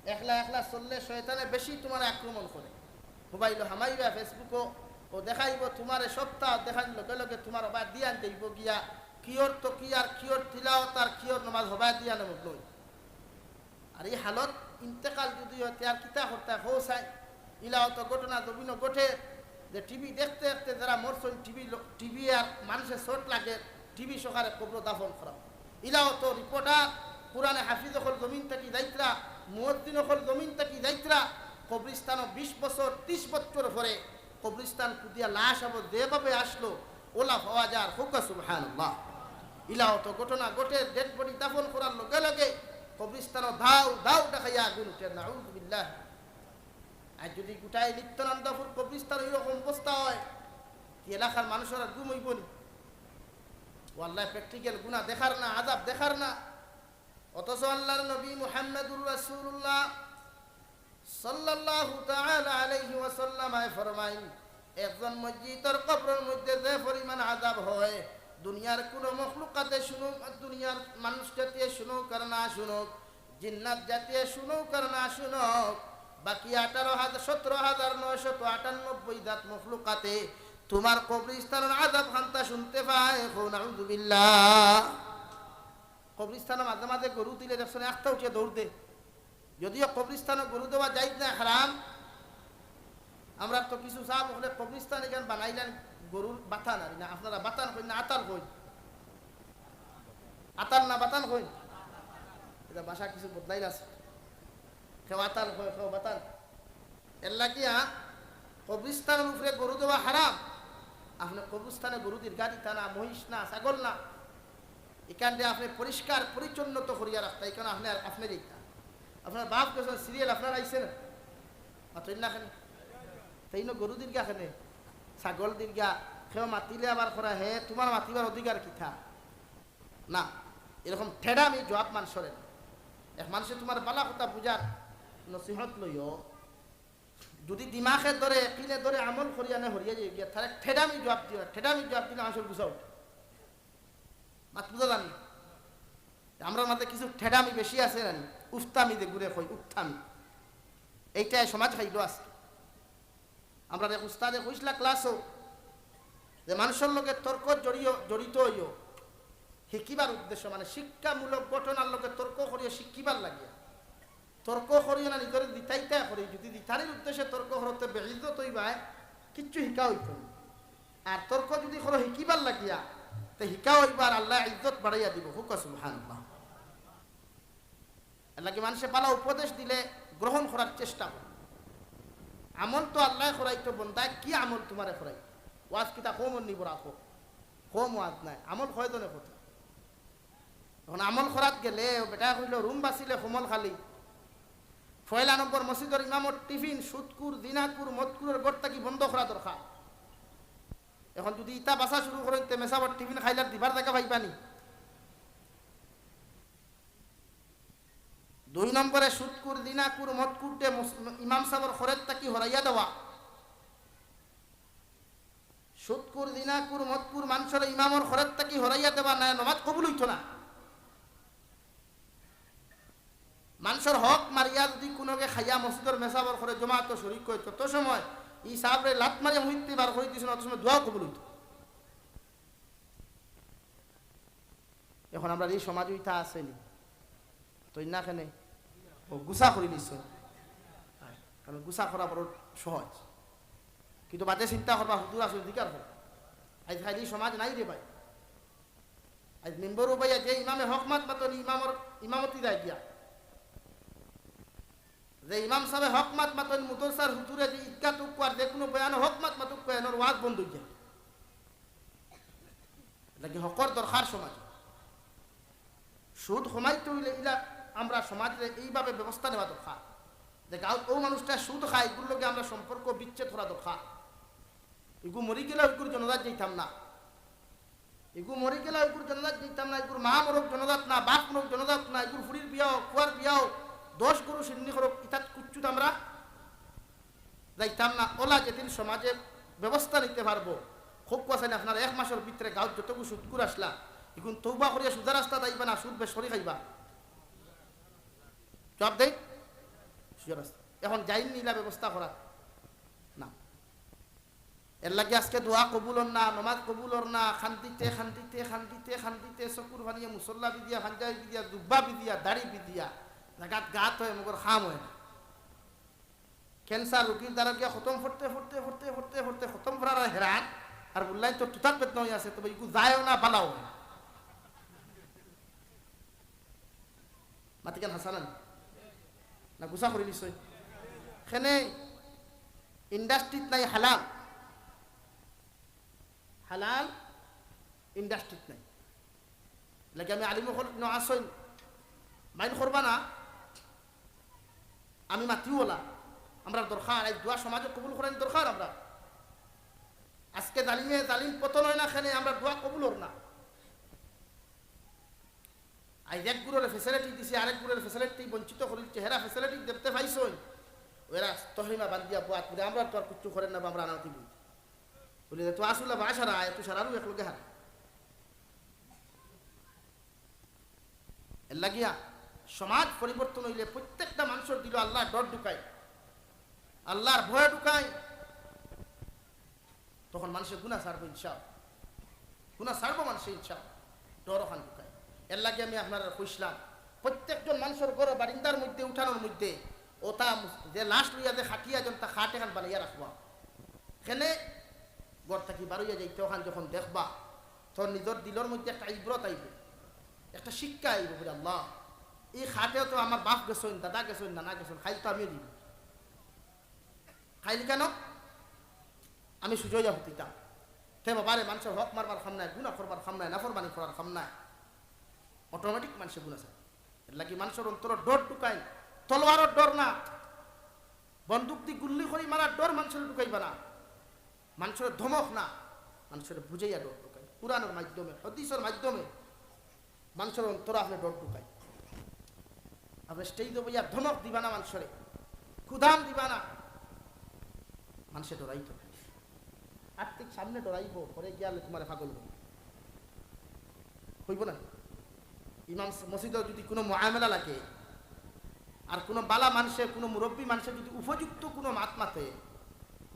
একলা একলা চললে শয়তানে বেশি তুমারে আক্রমণ করে। মোবাইলো হামাইবা, Facebook-ও ও দেখাইবো তুমারে, সপ্তাহ দেখার লগে লগে তুমার অবায় দিয়ান যাইবো গিয়া। কিয়র তকিয়ার, কিয়র তিলাওয়াত আর কিয়র নমাজ হবায় দিয়ানে মগ্ন অই। আর ই হালত ইন্তেকাল যুদি অয়, তে আর কিতা করতা কও চাই? ইলা অত ঘটনা জমিনো ঘটে যে টিভি দেখতে দেখতে যারা মরছইন, টিভি লো-, টিভি আর মানষে চোট লাগে, টিভি সহকারে কবরো দাফন করা। ইলা অত রিপোর্টার, কোরআনে হাফিজ অকল জমিন থাকি যাইতরা, মুয়াজ্জিন অকল জমিন থাকি যাইতরা, কবরিস্তানো বিশ বছর, ত্রিশ বছর পরে কবরিস্তান কুদিয়া লাশ আবো যেভাবে আসলো, ওলা পাওয়া যার। কউক্কা সুবহানাল্লাহ। ইলা অত ঘটনা ঘটে, ডেড বডি দাফন করার লগে লগে কবরিস্তানো দাউ দাউ দেখাইয়া আগুন উঠে, নাউজুবিল্লাহ। আর যুদি গোটাই নিত্যানন্দপুর কবরিস্তান অইরকম অবস্থা অয়, তে এলাকার মানুষর আর ঘুম অইবো নি? ও আল্লায় প্র্যাকটিক্যাল গুনা দেখার না, আযাব দেখার না? অথচ আল্লার নবী মুহাম্মাদুর রাসূলুল্লাহ সাল্লাল্লাহু তাআলা আলাইহি ওয়াসাল্লামে ফরমাইন, একজন মইয়্যিতর কবরর মধ্যে যে পরিমাণ আযাব হয়, দুনিয়ার কুনু মখলুকাতে শুনুক, দুনিয়ার মানুষ জাতিয়ে শুনুক আর না শুনুক, জিন্নাত জাতিয়ে শুনুক আর না শুনুক, বাকি আঠারো হাজার, সতেরো হাজার নয়শত আটানব্বই জাত মখলুকাতে তুমার কবরিস্তানর আযাব খান্তা শুনতে পায়। কও নাউজুবিল্লাহ। কবরিস্তানো মাঝে মাঝে গরু দিলে দেখছো না, একটা উঠিয়া দৌড় দে। যদিও কবরিস্তানো গরু দেওয়া জায়েজ নায়, হারাম। আমরা তো কিছু সাব অকলে কবরিস্তান ইখান বানাইলেন গরুর বাতান, আর না, আপনারা বাতান কইন না, আতাল কইন? আতাল না বাতান কইন? ইটা ভাষা কিছু বদলাইল আছে। কেউ আতাল কয়, কেউ বাতান। এর লাগিয়া কবরিস্তানর উপরে গরু দেওয়া হারাম। আপনে কবরিস্তানে গরু দীর্ঘা দিতা না, মহিষ না, ছাগল না, ইখানরে আপনে পরিষ্কার পরিচ্ছন্নত করিয়া রাখতা, ইখান আপনে আর আপনে দিতা। আপনার বাফ গেছইন, সিরিয়াল আপনার আইছে না? মাতইন না কেনে? তাইন গরু দীর্ঘা কেনে? ছাগল দীর্ঘা। কেউ মাতিলে আবার করা, হে, তুমার মাতিবার অধিকার কিতা? না, এরকম ঠেডামি জবাব মানষরে না। এক মানষে তুমার বালা কথা বুঝার নসিহত লইও, যুদি দিমাগে ধরে, একিনে ধরে আমল করিয়া নে হরিয়া যাইগিয়া, তারে ঠেডামি জবাব দিও না। ঠেডামি জবাব দিলে মানষর গুছা উঠে। মাত বুঝা যার নি? আমরার মাঝে কিছু ঠেডামি বেশি আছে না নি? উফতামি যে গুরে কই, উফতামি। এইটায় সমাজ খাইলো আজকে। আমরার এক উস্তাদে কইছলা ক্লাসো যে মানষর লগে তর্ক জড়িও-, জড়িত অইও হিকিবার উদ্দেশ্য, মানে শিক্ষামূলক ঘটনার লগে তর্ক করিও শিখিবার লাগিয়া। তর্ক করিও না নিজরে জিতাইতা করি, যুদি জিতানির উদ্দেশ্যে তর্ক করো তে বেইজ্জত অইবায়, কিচ্ছু হিকা অইতো না। আর তর্ক যুদি করো হিকিবার লাগিয়া, তে হিকা অইবার, আল্লায় ইজ্জত বাড়াইয়া দিবো। কউক্কা সুবহানাল্লাহ। এর লাগি মানষে বালা উপদেশ দিলে গ্রহণ করার চেষ্টা করো। আমল তো আল্লায় করাইতো, বন্দায় কি আমল তুমারে করাইতো? ওয়াজ কিতা কম অইনি বড় কম? কম ওয়াজ নায়, আমল কয়জনে করতা? এখন আমল করাত গেলে, ও বেটায় কইলো, রুম বাছিলে কমল খালি। পয়লা নম্বর মসজিদর ইমামর টিফিন সুদকুর, জিনাকুর, মদকুরর ঘর থাকি বন্ধ করা দরকার। এখন যুদি ইতা বাছা শুরু করইন, তে মেসাবর টিফিন খাইলার দিবার জাগা পাইবা নি? দুই নম্বরে সুদকুর, জিনাকুর, মদকুররে মুস-, ইমাম সাবর খরেত থাকি হরাইয়া দেওয়া। সুদকুর, জিনাকুর, মদকুর মানষরে ইমামর খরেত থাকি হরাইয়া দেওয়া নায়, নমাজ কবুল অইতো না। মানষর হক মারিয়া যুদি কুনুগে খাইয়া মসজিদর মেসাবর খরে জমাতো শরিক অয়, তত সময় ই সাবরে লাত মারিয়া মসজিদ থাকি বার করি দিছইন, অত সময় দোয়াও কবুল অইতো। এখন আমরার ই সমাজো ইতা আছে নি? তো ইন্না কেনে? ও গুছা করি নিছে। কারণ গুছা করা বড় সহজ। কিন্তু বাদে চিন্তা করবা, হুজুর আসলে অধিকার করবা। আইজ খালি সমাজ নাই রে ভাই। আইজ মেম্বর উবাইয়া যে ইমামে হক মাত মাতইন, ইমামর ইমামতি যায় গিয়া। যে ইমাম সাবে হক মাত মাতইন, মুদরসার হুজুরে যে ইদগা তুক আর যে কুনু বয়ানো হক মাত মাতুক, এনর ওয়াজ বন্ধ অই যায়। লাগি হকর দরকার সমাজ। সুদ কমাইতে অইলে ইলা আমরা সমাজরে এইভাবে ব্যবস্থা নেওয়া দরকার। যে গাঁওত অউ মানুষটা সুদ খায়, ইগুর লগে আমরা সম্পর্ক বিচ্ছেদ করা দরকার। ইগু মরি গেলে ইগুর জানাজাত যাইতাম না। ইগু মরি গেলে ইগুর জানাজাত যাইতাম না, ইগুর মা মরক জানাজাত না, বাপ মরক জানাজাত না, ইগুর ফুড়ির বিয়া অউক, ফুয়ার বিয়া অউক, দশ গরু শিন্নি করউক, ইতাত কুচ্ছুত আমরা যাইতাম না। অলা যেদিন সমাজে ব্যবস্থা নিতে পারবো, খুব কথা না, আপনারা এক মাসর ভিতরে গাঁওত যতগু সুদকুর আছলা, ইগুন তওবা করিয়া সুজা রাস্তাত আইবা না সুদ বেশ করি খাইবা? জবাব দেই। সুযোগ আছে। এখন যাইন নিলা ব্যবস্থা করা না। এর লাগি আজকে দোয়া কবুল অর না, নমাজ কবুল অর না, কান্দিতে, কান্দিতে, কান্দিতে, কান্দিতে, চকুর পানিয়ে মুসল্লা ভিজিয়া, পাঞ্জাবি ভিজিয়া, জুব্বা ভিজিয়া, দাড়ি ভিজিয়া, জাগাত গাত অয়, মগর কাম অয় না। ক্যান্সার রোগীর দ্বারা গিয়া খতম পড়তে, পড়তে, পড়তে, পড়তে, পড়তে, খতম পড়ার আর হেরান, আর বললাই তো তুতাক বেদনা অইয়া আছে, তবে ইগু যায়ও না, বালাও না। মাতিকান হাসানান না গুসা করি নিশ্চয়। এখানে ইন্ডাস্ট্রিত নাই হালাল, হালাল ইন্ডাস্ট্রিত নাই। লাগে আমি আলিম অকল ন আসইন, মাইন করবা না, আমি মাতিও ওলা। আমরা দরকার, এই দোয়া সমাজে কবুল করার দরকার। আমরা আজকে জালিমে জালিম পতন অয় না, এখানে আমরা দোয়া কবুল অর না। আইজ এক গুরুরে ফেসিলিটি দিছে, আরেক গুরুরে ফেসিলিটি বঞ্চিত করিল, চেহারা ফেসিলিটি দেখতে পাইছইন, এরা তহরিমা বান্ধিয়া বুয়াত বুলে, আমরা তো আর কিচ্ছু করেন না বা আমরা আনাতি বুঝি। বুলে, "তো আসলে বাসারা আয়, তুই সারারু এক লগে হারা।" এর লাগিয়া সমাজ পরিবর্তন অইলে প্রত্যেকটা মানুষর দিলো আল্লাহর ডর ঢুকায়, আল্লাহর ভয় ঢুকায়। তখন মানুষে গুনা ছাড়বো ইনশাআল্লাহ, গুনা ছাড়বো মানুষে ইনশাআল্লাহ, ডর অখান ঢুকায়। এর লাগি আমি আপনারারে কইছলাম, প্রত্যেকজন মানুষর ঘরো বারিন্দার মধ্যে, উঠানোর মধ্যে, ওটা যে লাশ লইয়া যে খাটিয়া যেন তা খাট এখান বানাইয়া রাখবা। এখানে ঘর থাকি বারইয়া যাইতে অখান যখন দেখবা, তোর নিজর দিলর মধ্যে একটা ইবরত আইবো, একটা শিক্ষা আইবো, বুলে, "আল্লাহ, এই খাটেও তো আমার বাপ গেছইন, দাদা গেছইন, নানা গেছইন, খাইল তো আমিও দিমু।" খাইল কেন? আমি সুজা অইয়া হুতিতাম। তে বাবারে, মানুষর হক মারবার কাম নায়, গুনা করবার কাম নায়, নাফরমানি করার কাম নায়। অটোমেটিক মানুষে গুনা ছাড়ে। এর লাগি মানুষর অন্তরো ডর ঢুকাইন, তলোয়ারর ডর না, বন্দুক দি গুল্লি করি মারার ডর মানুষরে ঢুকাইবা না, মানুষরে ধমক না, মানুষরে বুঝাইয়া ডর ঢুকাইন। কোরআনর মাধ্যমে, হাদিসর মাধ্যমে মানুষর অন্তরো আপনে ডর ঢুকাইন। আপনে স্টেজো বইয়া ধমক দিবা না মানুষরে, কুদাম দিবা না, মানুষে ডরাইতো। আর ঠিক সামনে ডরাইবো, পরে গিয়া আলে তুমারে পাগল কইবো। কইবো না? ইমাম স-, মসজিদো যদি কুনু মুআমালা লাগে, আর কুনু বালা মানষে, কুনু মুরব্বি মানষে যদি উপযুক্ত কুনু মাত মাতে,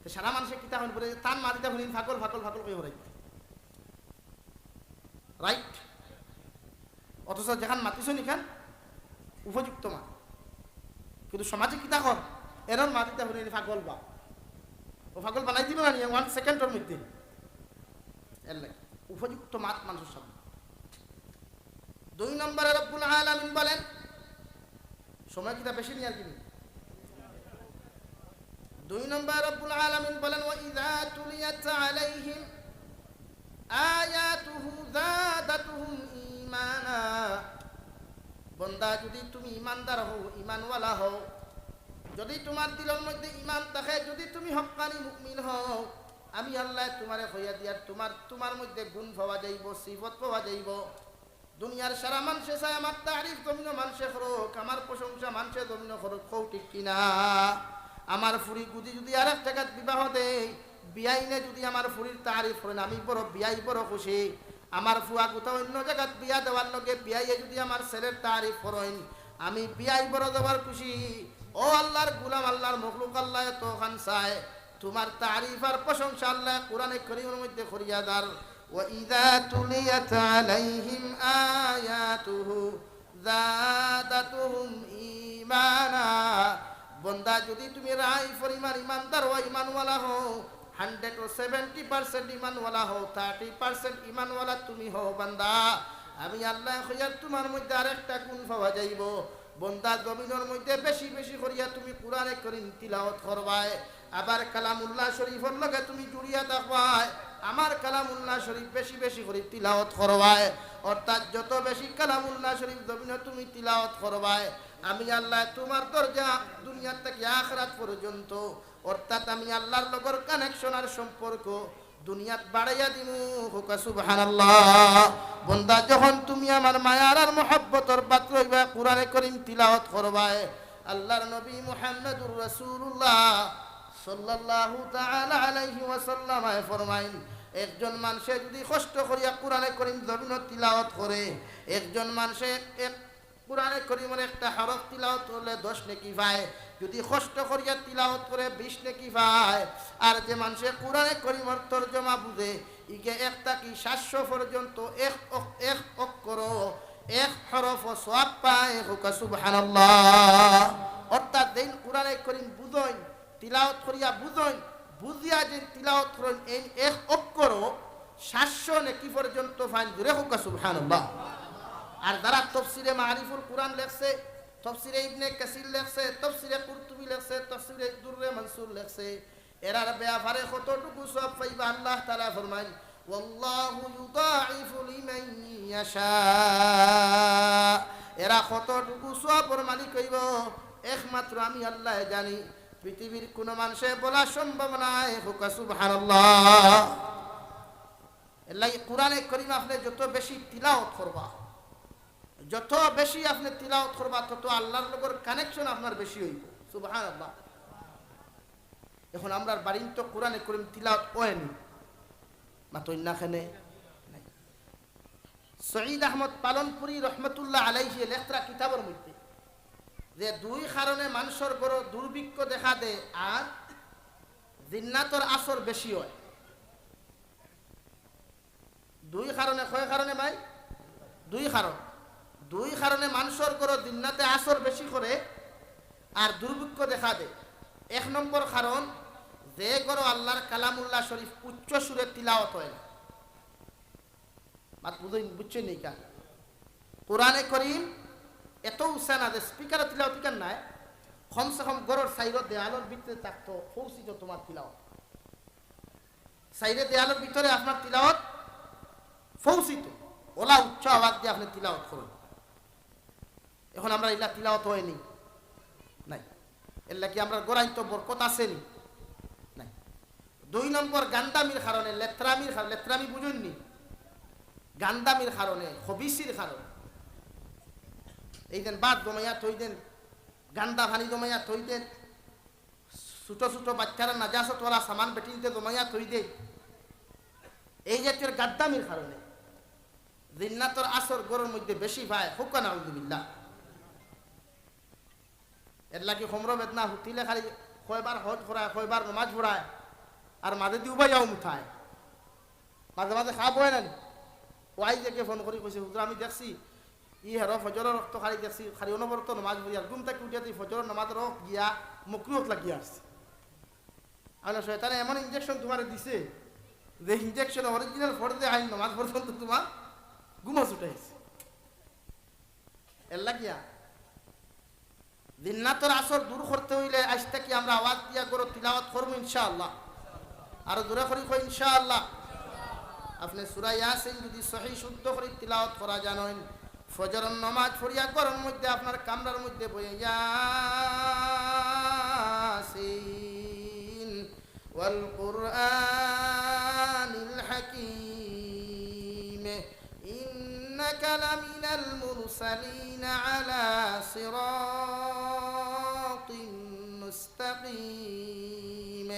তে সারা মানষে কিতা কইন বুলে, "তান মাত ইতা হুনিন পাগল, পাগল, পাগল" কইয়া হরাইবো। রাইট? অথচ যেখান মাতিছইন ইখান উপযুক্ত মাত। কিন্তু সমাজে কিতা কর, এরর মাত ইতা হুনিন পাগল বা। ও পাগল বানাই দিবো না নি ওয়ান সেকেন্ডর মধ্যে। এর লাগি উপযুক্ত মাত মানুষর সামনে। দুই নম্বরে রব্বুল আলামিন বলেন, সময় কিতা বেশি নি আর কি নি? দুই নম্বরে রব্বুল আলামিন বলেন, "ওয়া ইযা তুলিয়াত আলাইহিম আয়াতুহু যাদাতুহুম ঈমানা।" বন্দা, যদি তুমি ইমানদার হও, ইমানওয়ালা হও, যদি তুমার দিলর মধ্যে ইমান থাকে, যদি তুমি হক্কানি মুমিন হও, আমি আল্লায় তুমারে কইয়া দিয়ার, তুমার, তুমার মধ্যে গুণ পাওয়া যাইবো, সিফত পাওয়া যাইবো। দুনিয়ার সারা মানষে চায় আমার তারিফ জমিনো মানষে করউক, আমার প্রশংসা মানষে জমিনো করউক, কও ঠিক কিনা? আমার ফুরি গুদি যদি আরেক জাগাত বিবাহ দেই, বিয়াইনে যদি আমার ফুরির তারিফ করইন, আমি বড় বিয়াই বড় খুশি। আমার ফুয়া গুতা অইন্য জাগাত বিয়া দেওয়ার লগে বিয়াইয়ে যদি আমার ছেলের তারিফ করইন, আমি বিয়াই বড় জবর খুশি। ও আল্লার গুলাম, আল্লার মখলুক, আল্লায় তো অখান চায়। তুমার তারিফ আর প্রশংসা আল্লায় কুরআনে করিমর মধ্যে করিয়া যার, "ওয়া ইযা তুলিয়াত আলাইহিম আয়াতুহু যাদাতুহুম ঈমানা।" বন্দা, যদি তুমি রায় পরিমাণ ইমানদার ও ইমানওয়ালা হও, হান্ড্রেডো সেভেন্টি পার্সেন্ট ইমানওয়ালা হও, থার্টি পার্সেন্ট ইমানওয়ালা তুমি হও বান্দা, আমি আল্লায় কইয়ার তুমার মধ্যে আরেকটা গুণ পাওয়া যাইবো। বন্দা, জমিনর মধ্যে বেশি বেশি করিয়া তুমি কুরআনে করিম তিলাওয়াত করবায়, আবার কালামুল্লাহ শরীফর লগে তুমি জুড়িয়া থাকবায়। আমার কালামুল্লাহ শরীফ বেশি বেশি করি তিলাওয়াত করবায়, অর্থাৎ যত বেশি কালামুল্লাহ শরীফ জমিনো তুমি তিলাওয়াত করবায়, আমি আল্লায় তুমার দরজা দুনিয়া থাকি আখিরাত পর্যন্ত, অর্থাৎ আমি আল্লার লগর কানেকশন আর সম্পর্ক দুনিয়াত বাড়াইয়া দিমু। কউক্কা সুবহানাল্লাহ। বন্দা, যখন তুমি আমার মায়ার আর মহব্বতর পাত্র অইবায়, কুরআনে করিম তিলাওয়াত করবায়, আল্লার নবী মুহাম্মাদুর রাসূলুল্লাহ সাল্লাল্লাহু তাআলা আলাইহি ওয়াসাল্লামে ফরমাইন, একজন মানষে যদি কষ্ট করিয়া কুরআনে করিম জমিনো তিলাওয়াত করে, একজন মানষে এক কুরআনে করিমর একটা হরফ তিলাওয়াত করলে দশ নেকি পায়, যদি কষ্ট করিয়া তিলাওয়াত করে বিশ নেকি পায়, আর যে মানষে কোরআনে করিমর তর্জমা বুঝে, ইগে এক থাকি সাতশো পর্যন্ত এক অক-, এক অক্ষর, এক হরফ সওয়াব পায়। কউক্কা সুবহানাল্লাহ। অর্থাৎ যেইন কোরআনে করিম বুঝইন, তিলাওয়াত করিয়া বুঝইন, বুঝিয়া যেইন তিলাওয়াত করইন, এইন এক অক্ষর সাতশো নেকি পর্যন্ত পাইন। জোরে কউক্কা সুবহানাল্লাহ। আর যারা তফসিরে মারিফুল কোরআন লেখছে, তফসিরে ইবনে কাসির লেখছে, তফসিরে কুরতুবী লেখছে, তফসিরে দুররে মনসুর লেখছে, এরার ব্যাপারে কতটুকু সওয়াব পাইবা? আল্লাহ তাআলা ফরমাইন, "ওয়াল্লাহু ইউদাইফু লিমান ইয়াশা।" এরা কতটুকু সওয়াবর মালিক অইবো, একমাত্র আমি আল্লায় জানি। পৃথিবীর কুনু মানষে বলা সম্ভব নায়। কউক্কা সুবহানাল্লাহ। এরলাগি কোরআনে করিম আপনে যত বেশি তিলাওয়াত করবা, যত বেশি আপনে তিলাওয়াত করবা, তত আল্লার লগর connection আপনার বেশি অইবো। সুবহানাল্লাহ। এখন আমরার বাড়িত তো কোরআনে করিম তিলাওয়াত অয়নি, মাতইন না কেনে? নাই। সঈদ আহমদ পালনপুরী রহমতুল্লাহ আলাইহি লেখরা কিতাবর মধ্যে যে দুই কারণে মানষর ঘরো দুর্ভিক্ষ দেখা দেয় আর জিন্নাতর আসর বেশি অয়। দুই কারণে, কয় কারণে ভাই? দুই কারণ। দুই কারণে মানষর ঘরো জিন্নাতে আসর বেশি করে আর দুর্ভিক্ষ দেখা দেয়। এক নম্বর কারণ, যে ঘরো আল্লার কালামুল্লাহ শরীফ উচ্চ সুরে তিলাওয়াত অয় না। মাত বুঝইন, বুঝছইন নি কা? কোরআনে করিম এত উচ্চা না যে speaker-ও তিলাওয়াত ইখান নায়, কমসে কম ঘরর চাইরো দেওয়ালর ভিতরে থাকতো, পৌঁছিতো তুমার তিলাওয়াত। চাইরে দেয়ালর ভিতরে আপনার তিলাওয়াত পৌঁছিতো, অলা উচ্চ আওয়াজ দিয়া আপনে তিলাওয়াত করইন। এখন আমরার ইলা তিলাওয়াত অয়নি, নাই। এরলাগি আমরার ঘরো তো বরকত আছেনি, নাই। দুই নম্বর গান্দামির কারণে, লেত্রামির কারণে, লেত্রামি বুঝইন নি? গান্দামির কারণে, খবিসির কারণে। এইদিন ভাত জমাইয়া থই দেইন, গান্দা পানি জমাইয়া থই দেইন, ছোট ছোট বাইচ্চারা নাজাসত ওলা সামান বেটিন্তে জমাইয়া থই দেইন। এই জাতীয় গাদ্দামির কারণে জিন্নাতর আসর ঘরর মধ্যে বেশি পায়, কউক্কা নাউজুবিল্লাহ। এরলাগি কমরো বেদনা হুতিলে খালি কয়বার হজ করায়, কয়বার নমাজ পড়ায়, আর মাঝেদি উবাইয়াও মুতায়। মাঝে মাঝে খাব অয় না নি? ও আইজ একে ফোন করি কইছে, "হুজুর, আমি দেখছি, ই হেরো ফজরর অক্ত খালি দেখছি, খালি অনবরত নমাজ পড়ি, আর ঘুম থাকি উঠিয়া তুই ফজরর নমাজর অক্ত গিয়া মকরুহত লাগিয়া আছে।" আমি কইলাম, "শয়তানে এমন injection তুমারে দিছে, যে injection original ফরজে আইন নমাজ পর্যন্ত তুমার ঘুমো ছুটাইছে।" এরলাগিয়া জিন্নাতর আসর দূর করতে অইলে আইজ থাকি আমরা আওয়াজ দিয়া ঘরো তিলাওয়াত করমু ইনশাআল্লাহ। আরো জোরে করি কই ইনশাআল্লাহ। আপনে সূরা ইয়াসিন যদি সহি শুদ্ধ করি তিলাওয়াত করা জানইন, ফজরর নমাজ পড়িয়া ঘরর মধ্যে আপনার কামরার মধ্যে বইয়া ইয়াসিন ওয়াল কুরআনিল হাকিম, ইন্নাকা লামিনাল মুরসালিন আলা সিরাতিম মুস্তাকিম।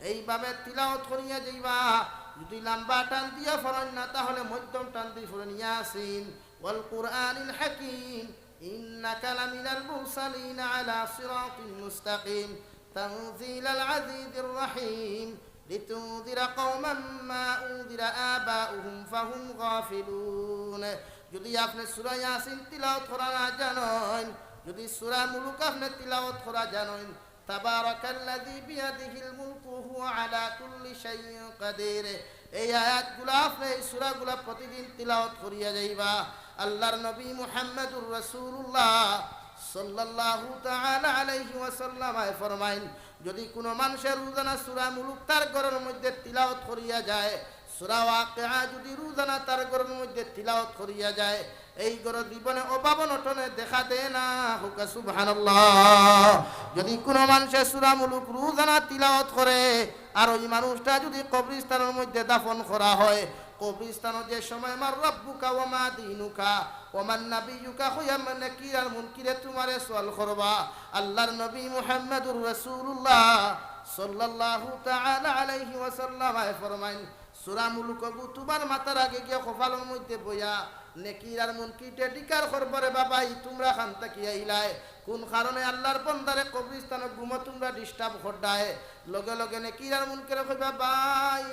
এইভাবে তিলাওয়াত করিয়া যাইবা। যদি লম্বা টান দিয়া পড়ইন না, তাহলে মধ্যম টান দিয়া পড়ইন, ইয়াসিন ওয়াল কুরআনিল হাকিম, ইন্নাকা লামিনাল মুরসালিন আলা সিরাতিম মুস্তাকিম, তানজিলাল আজিজির রহিম, লিতুনজিরা কওমান মা উনজিরা আবাউহুম ফাহুম গাফিলুন। যদি আপনে সূরা ইয়াসিন তিলাওয়াত করা না জানইন, যদি সূরা মুলুক আপনে তিলাওয়াত করা জানইন, তাবারাকাল্লাযী বিয়াদিহিল মুলকু ওয়া হুয়া আলা কুল্লি শাইইন কাদির। এই আয়াতগুলা আপনে, এই সূরাগুলা প্রতিদিন তিলাওয়াত করিয়া যাইবা। আল্লাহর নবী মুহাম্মাদুর রাসূলুল্লাহ সাল্লাল্লাহু তাআলা আলাইহি ওয়াসাল্লাম ফরমাইন, যদি কুনু মানষে রোজানা সূরা মুলুক তার ঘরর মধ্যে তিলাওয়াত করিয়া যায়, সূরা ওয়াকিয়া যদি রোজানা তার ঘরর মধ্যে তিলাওয়াত করিয়া যায়, এই ঘরো জীবনে অভাব অনটনে দেখা দেয় না। কউক্কা সুবহানাল্লাহ। যদি কুনু মানষে সূরা মুলুক রোজানা তিলাওয়াত করে, আর ওই মানুষটা যদি কবরস্থানর মধ্যে দাফন করা হয়, কবরস্থানো যে সময় মান রাব্বুকা ওয়া মা দীনুকা ওয়া মান নাবিয়্যুকা কইয়া নাকির আর মুনকিরে তুমারে সওয়াল করবা, আল্লাহর নবী মুহাম্মাদুর রাসূলুল্লাহ সাল্লাল্লাহু তাআলা আলাইহি ওয়াসাল্লাম ফরমাইন, সূরা মুলুক অগু তুমার মাথার আগে গিয়া কপালর মধ্যে বইয়া, নেকির আর মুনকিরে জিকার করবো, "রে বাবা, ই তুমরা কান থাকি আইলায়? কুন কারণে আল্লার বন্দারে কবরিস্তানো ঘুমো তুমরা disturb কররায়?" লগে লগে নেকির আর মুনকিরে কইবা, "ভাই,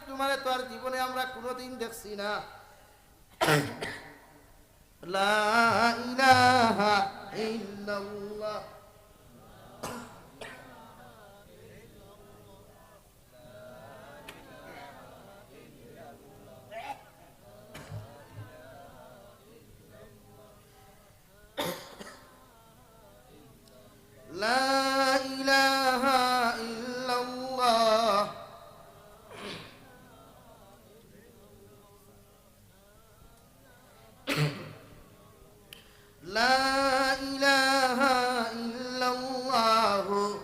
তুমারে তো আর জীবনে আমরা কুনুদিন দেখছি না।" লা ইলাহা ইল্লাল্লাহ। লা ইলাহা ইল্লাল্লাহ। লা ইলাহা ইল্লাল্লাহু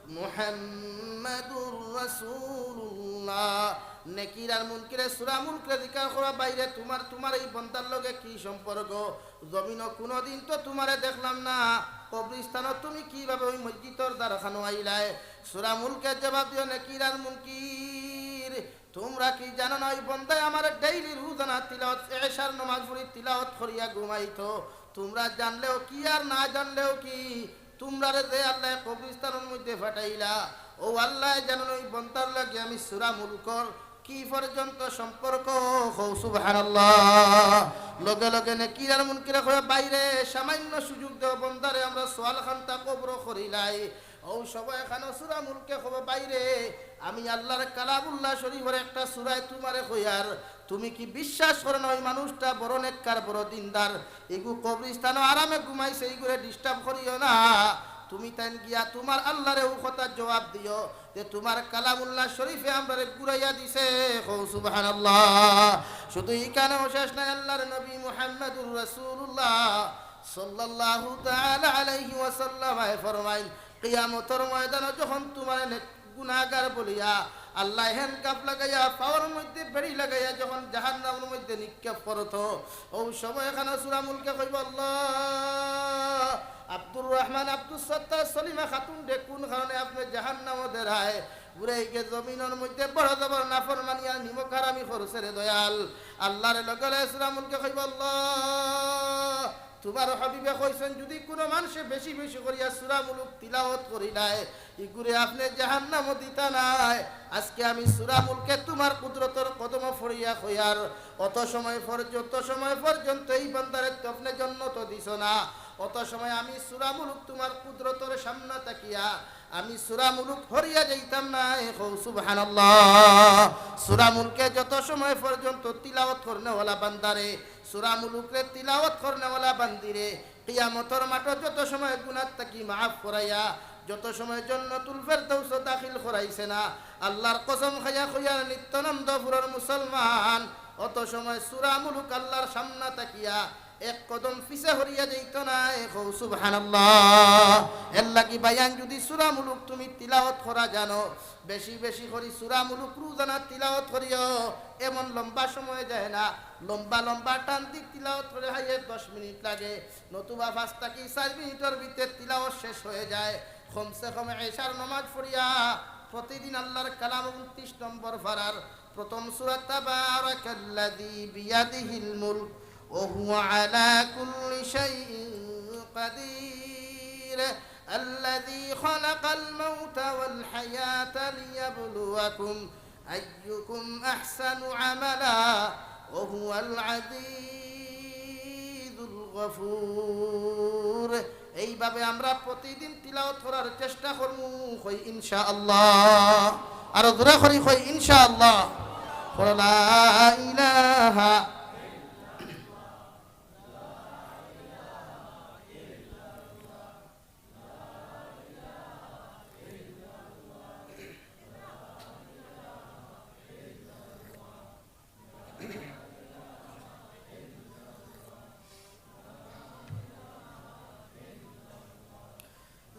মুহাম্মাদুর রাসূলুল্লাহ। নেকির আর মুনকিরে সূরা মুলকরে জিকার করবা, "ভাইরে, তুমার, তুমার ই বন্দার লগে কি সম্পর্ক? জমিনো কুনুদিন তো তুমারে দেখলাম না, কবরিস্তানো তুমি কিভাবে ওই মসজিদর দ্বারখানো আইলায়?" সূরা মুলকে জবাব দিও, "নেকির আর মুনকির, তুমরা কি জানো না, ওই বন্দায় আমারে daily রোজানা তিলাওয়াত, এশার নমাজ পড়ি তিলাওয়াত করিয়া ঘুমাইতো? তুমরা জানলেও কি আর না জানলেও কি, তুমরারে যে আল্লায় কবরিস্তানর মধ্যে পাঠাইলা, অউ আল্লায় জানইন ওই বন্দার লগে আমি সূরা মুলকর কি পর্যন্ত সম্পর্ক।" কও সুবহানাল্লাহ। লগে লগে নেকির আর মুনকিরে কইবা, "ভাইরে, সামান্য সুযোগ দেও, বন্দারে আমরা সওয়াল খান্তা কবরো করিলাই।" অউ সময় খানো সূরা মুলকে কইবা, "ভাইরে, আমি আল্লার কালামুল্লাহ শরীফর একটা সূরায় তুমারে কইয়ার, তুমি কি বিশ্বাস করো না ওই মানুষটা বড় নেককার, বড় দিনদার? ইগু কবরিস্তানো আরামে ঘুমাইছে, ইগুরে disturb করিও না। তুমি তাইন গিয়া তুমার আল্লারে অউ কথার জবাব দিও যে তুমার কালামুল্লাহ শরীফে আমরারে ঘুরাইয়া দিছে।" কও সুবহানাল্লাহ। শুধু ইখানেও শেষ নায়, আল্লার নবী মুহাম্মাদুর রাসূলুল্লাহ সাল্লাল্লাহু তাআলা আলাইহি ওয়াসাল্লামে ফরমাইন, কিয়ামতর ময়দানো যখন তুমারে নে-, গুনাগার বলিয়া আল্লায় handcuff লাগাইয়া, পাওর মধ্যে বেড়ি লাগাইয়া যখন জাহান্নামর মধ্যে নিক্ষেপ করতো, অউ সময় খানো সূরা মুলকে কইবা, "আল্লাহ, আব্দুর রহমান, আব্দুস সত্তার, সলিমা খাতুনরে কুন কারণে আপনে জাহান্নামো দেরায়? বুড়াইগে জমিনর মধ্যে বড় জবর নাফরমানি আর নিমক হারামি করছে রে দয়াল।" আল্লারে লগে লগে সূরা মুলকে কইবা, "আল্লাহ, তুমার হাবিবে কইছইন, যুদি কুনু মানষে বেশি বেশি করিয়া সূরা মুলুক তিলাওয়াত করিলায়, ইগুরে আপনে জাহান্নামো দিতা নায়। আজকে আমি সূরা মুলকে তুমার কুদরতর কদমো পড়িয়া কইয়ার, অত সময় পর্য-, যত সময় পর্যন্ত ই বন্দারে তো আপনে জন্নতো দিছো না, অত সময় আমি সূরা মুলুক তুমার কুদরতর সামনা থাকিয়া আমি সূরা মুলুক হরিয়া যাইতাম নায়।" কও সুবহানাল্লাহ। সূরা মুলকে যত সময় পর্যন্ত তিলাওয়াত করনেওয়ালা বান্দারে, সূরা মুলুকরে তিলাওয়াত করনেওয়ালা বান্দিরে কিয়ামতর মাঠো যত সময় গুনাহ থাকি মাফ করাইয়া, যত সময় জন্নতুল ফেরদাউসো দাখিল করাইছে না, আল্লার কসম খাইয়া কইয়ার নিত্যানন্দপুরর মুসলমান, অত সময় সূরা মুলুক আল্লার সামনা থাকিয়া এক কদম পিছে হরিয়া যাইতো নায়। কও সুবহানাল্লাহ। এরলাগি ভাইয়াইন, যুদি সূরা মুলুক তুমি তিলাওয়াত করা জানো, বেশি বেশি করি সূরা মুলুক রুজানা তিলাওয়াত করিও। এমন লম্বা সময় যায় না, লম্বা লম্বা টান দি তিলাওয়াত করলে হাইয়ে দশ মিনিট লাগে, নতুবা পাঁচ থাকি চাইর মিনিটর ভিতরে তিলাওয়াত শেষ হয়ে যায়। কমসে কম এশার নমাজ পড়িয়া প্রতিদিন আল্লার কালাম ঊনত্রিশ নম্বর পারার প্রথম সূরা, তাবারাকাল্লাযী বিয়াদিহিল মুলক ওয়া হুয়া আলা কুল্লি শাইইন কাদির, আল্লাযী খালাকাল মাউতা ওয়াল হায়াতা লিয়াবলুয়াকুম আইয়ুকুম আহসানু আমালা ওয়া হুয়াল আজিজুল গফুর। এইভাবে আমরা প্রতিদিন তিলাওয়াত করার চেষ্টা করমু, কই ইনশাআল্লাহ। আরো জোরে করি কই ইনশাআল্লাহ। পড়ো লা ইলাহা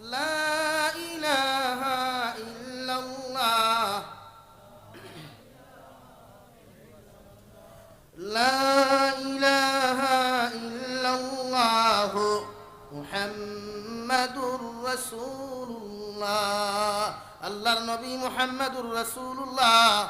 لا إله إلا الله. لا إله إلا الله محمد رسول الله. আল্লাহর নবী মুহাম্মাদুর রাসূলুল্লাহ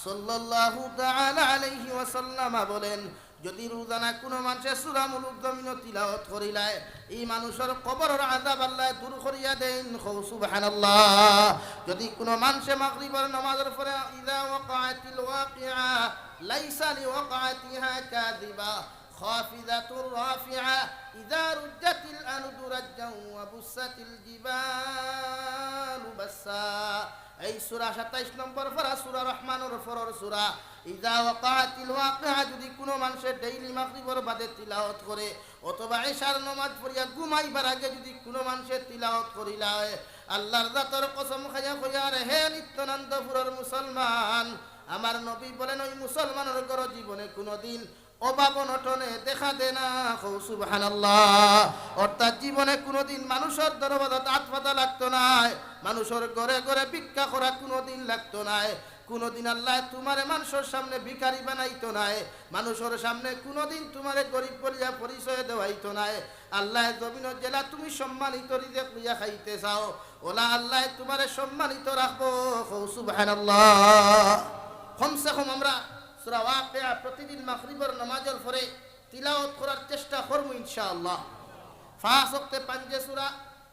সাল্লাল্লাহু তাআলা আলাইহি ওয়াসাল্লামা বলেন, যদি রোজানা কুনু মানষে সূরা মুলুক জমিনো তিলাওয়াত করিলায়, ই মানুষর কবরর আযাব আল্লায় দূর করিয়া দেইন। কও সুবহানাল্লাহ। যদি কুনু মানষে মাগরিবর নামাজর পরে ইযা ওয়াকাআতিল ওয়াকিআ লাইসা লিওয়াকাআতিহা কাযিবা খাফিদাতুর রাফিআ ইযা রুজ্জাতিল আরদু রাজ্জা ওয়া বুসসাতিল জিবালু বাসসা। এই সূরা সাতাইশ নম্বর পারা, সূরা রহমানর পরর সূরা। ইযা ওয়াকাআতিল ওয়াকিআ যদি কুনু মানষে ডেইলি মাগরিবর বাদে তিলাওয়াত করে, অথবা এশার নামাজ পড়িয়া ঘুমাইবার আগে যদি কুনু মানষে তিলাওয়াত করিলায়, আল্লার জাতর কসম খাইয়া কইয়ার, হে নিত্যানন্দপুরর মুসলমান, আমার নবী বলেন, ওই মুসলমানর ঘরো জীবনে কুনুদিন অভাব অনটনে দেখা দেয় না। কও সুবহানাল্লাহ। অর্থাৎ জীবনে কুনুদিন মানুষর দরওয়াজাত আত পাতা লাগতো নায়, মানুষর ঘরে ঘরে ভিক্ষা করা কুনুদিন লাগতো নায়। কুনুদিন আল্লায় তুমারে মানুষর সামনে ভিখারি বানাইতো নায়, মানুষর সামনে কুনুদিন তুমারে গরিব বলিয়া পরিচয় দেওয়াইতো নায়। আল্লায় জমিনো যেলা তুমি সম্মানিত রিজেক লইয়া খাইতে চাও, ওলা আল্লায় তুমারে সম্মানিত রাখবো। কও সুবহানাল্লাহ। কমসে কম আমরা সূরা ওয়াকিআ প্রতিদিন মাগরিবর নামাজর পরে তিলাওয়াত করার চেষ্টা করমু ইনশাআল্লাহ। পাঁচ ওয়াক্তে পাঞ্জে সূরা,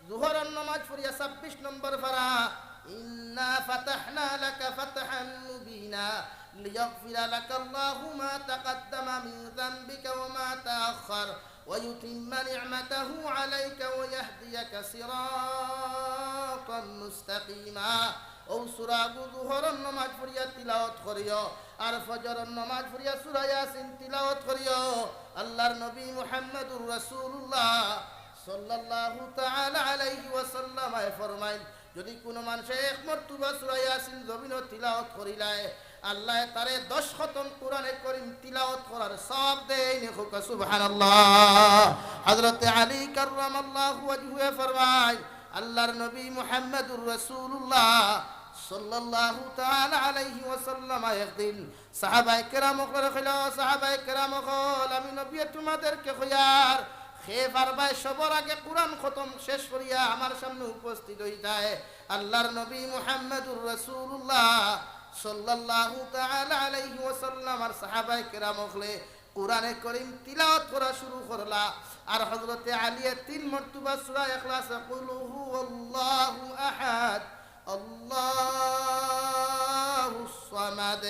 জোহরর নামাজ পড়িয়া ছাব্বিশ নম্বর পারা, ইন্না ফাতাহনা লাকা ফাতহান মুবিনা, লিয়াগফিরা লাকাল্লাহু মা তাকাদ্দামা মিন যানবিকা ওয়া মা তাআখার, ওয়া ইউতিম্মা নি'মাতাহু আলাইকা ওয়া ইয়াহদিয়াকা সিরাতাম মুস্তাকিমা। অউ সূরাগু জোহরর নামাজ পড়িয়া তিলাওয়াত করিও, আর ফজরর নামাজ পড়িয়া সূরা ইয়াসিন তিলাওয়াত করিও। আল্লার নবী মুহাম্মাদুর রাসূলুল্লাহ সাল্লাল্লাহু তাআলা আলাইহি ওয়াসাল্লামে ফরমাইন, যদি কুনু মানষে এক মর্তবা সূরা ইয়াসিন জমিনো তিলাওয়াত করিলায়, আল্লায় তারে দশ খতম কুরআনে করিম তিলাওয়াত করার সওয়াব দেইন। কউক্কা সুবহানাল্লাহ। হযরতে আলী কাররামাল্লাহু ওয়াজহুয়ে ফরমাইন, আল্লার নবী মুহাম্মাদুর রাসূলুল্লাহ সাল্লাল্লাহু তাআলা আলাইহি ওয়াসাল্লামে একদিন সাহাবায়ে কেরাম অকলরে কইলা, "ও সাহাবায়ে কেরাম অকল, আমি নবীয়ে তুমাদেরকে কইয়ার, কে পারবায় সবর আগে কুরআন খতম শেষ করিয়া আমার সামনে উপস্থিত অইতায়।" আল্লার নবী মুহাম্মাদুর রাসূলুল্লাহ সাল্লাল্লাহু তাআলা আলাইহি ওয়াসাল্লাম আর সাহাবায়ে কেরাম অকলে কুরআনে করিম তিলাওয়াত করা শুরু করলা। আর হযরতে আলীয়ে তিন মর্তবা সূরা ইখলাস, কুল হুয়াল্লাহু আহাদ, আল্লাহুস সামাদ,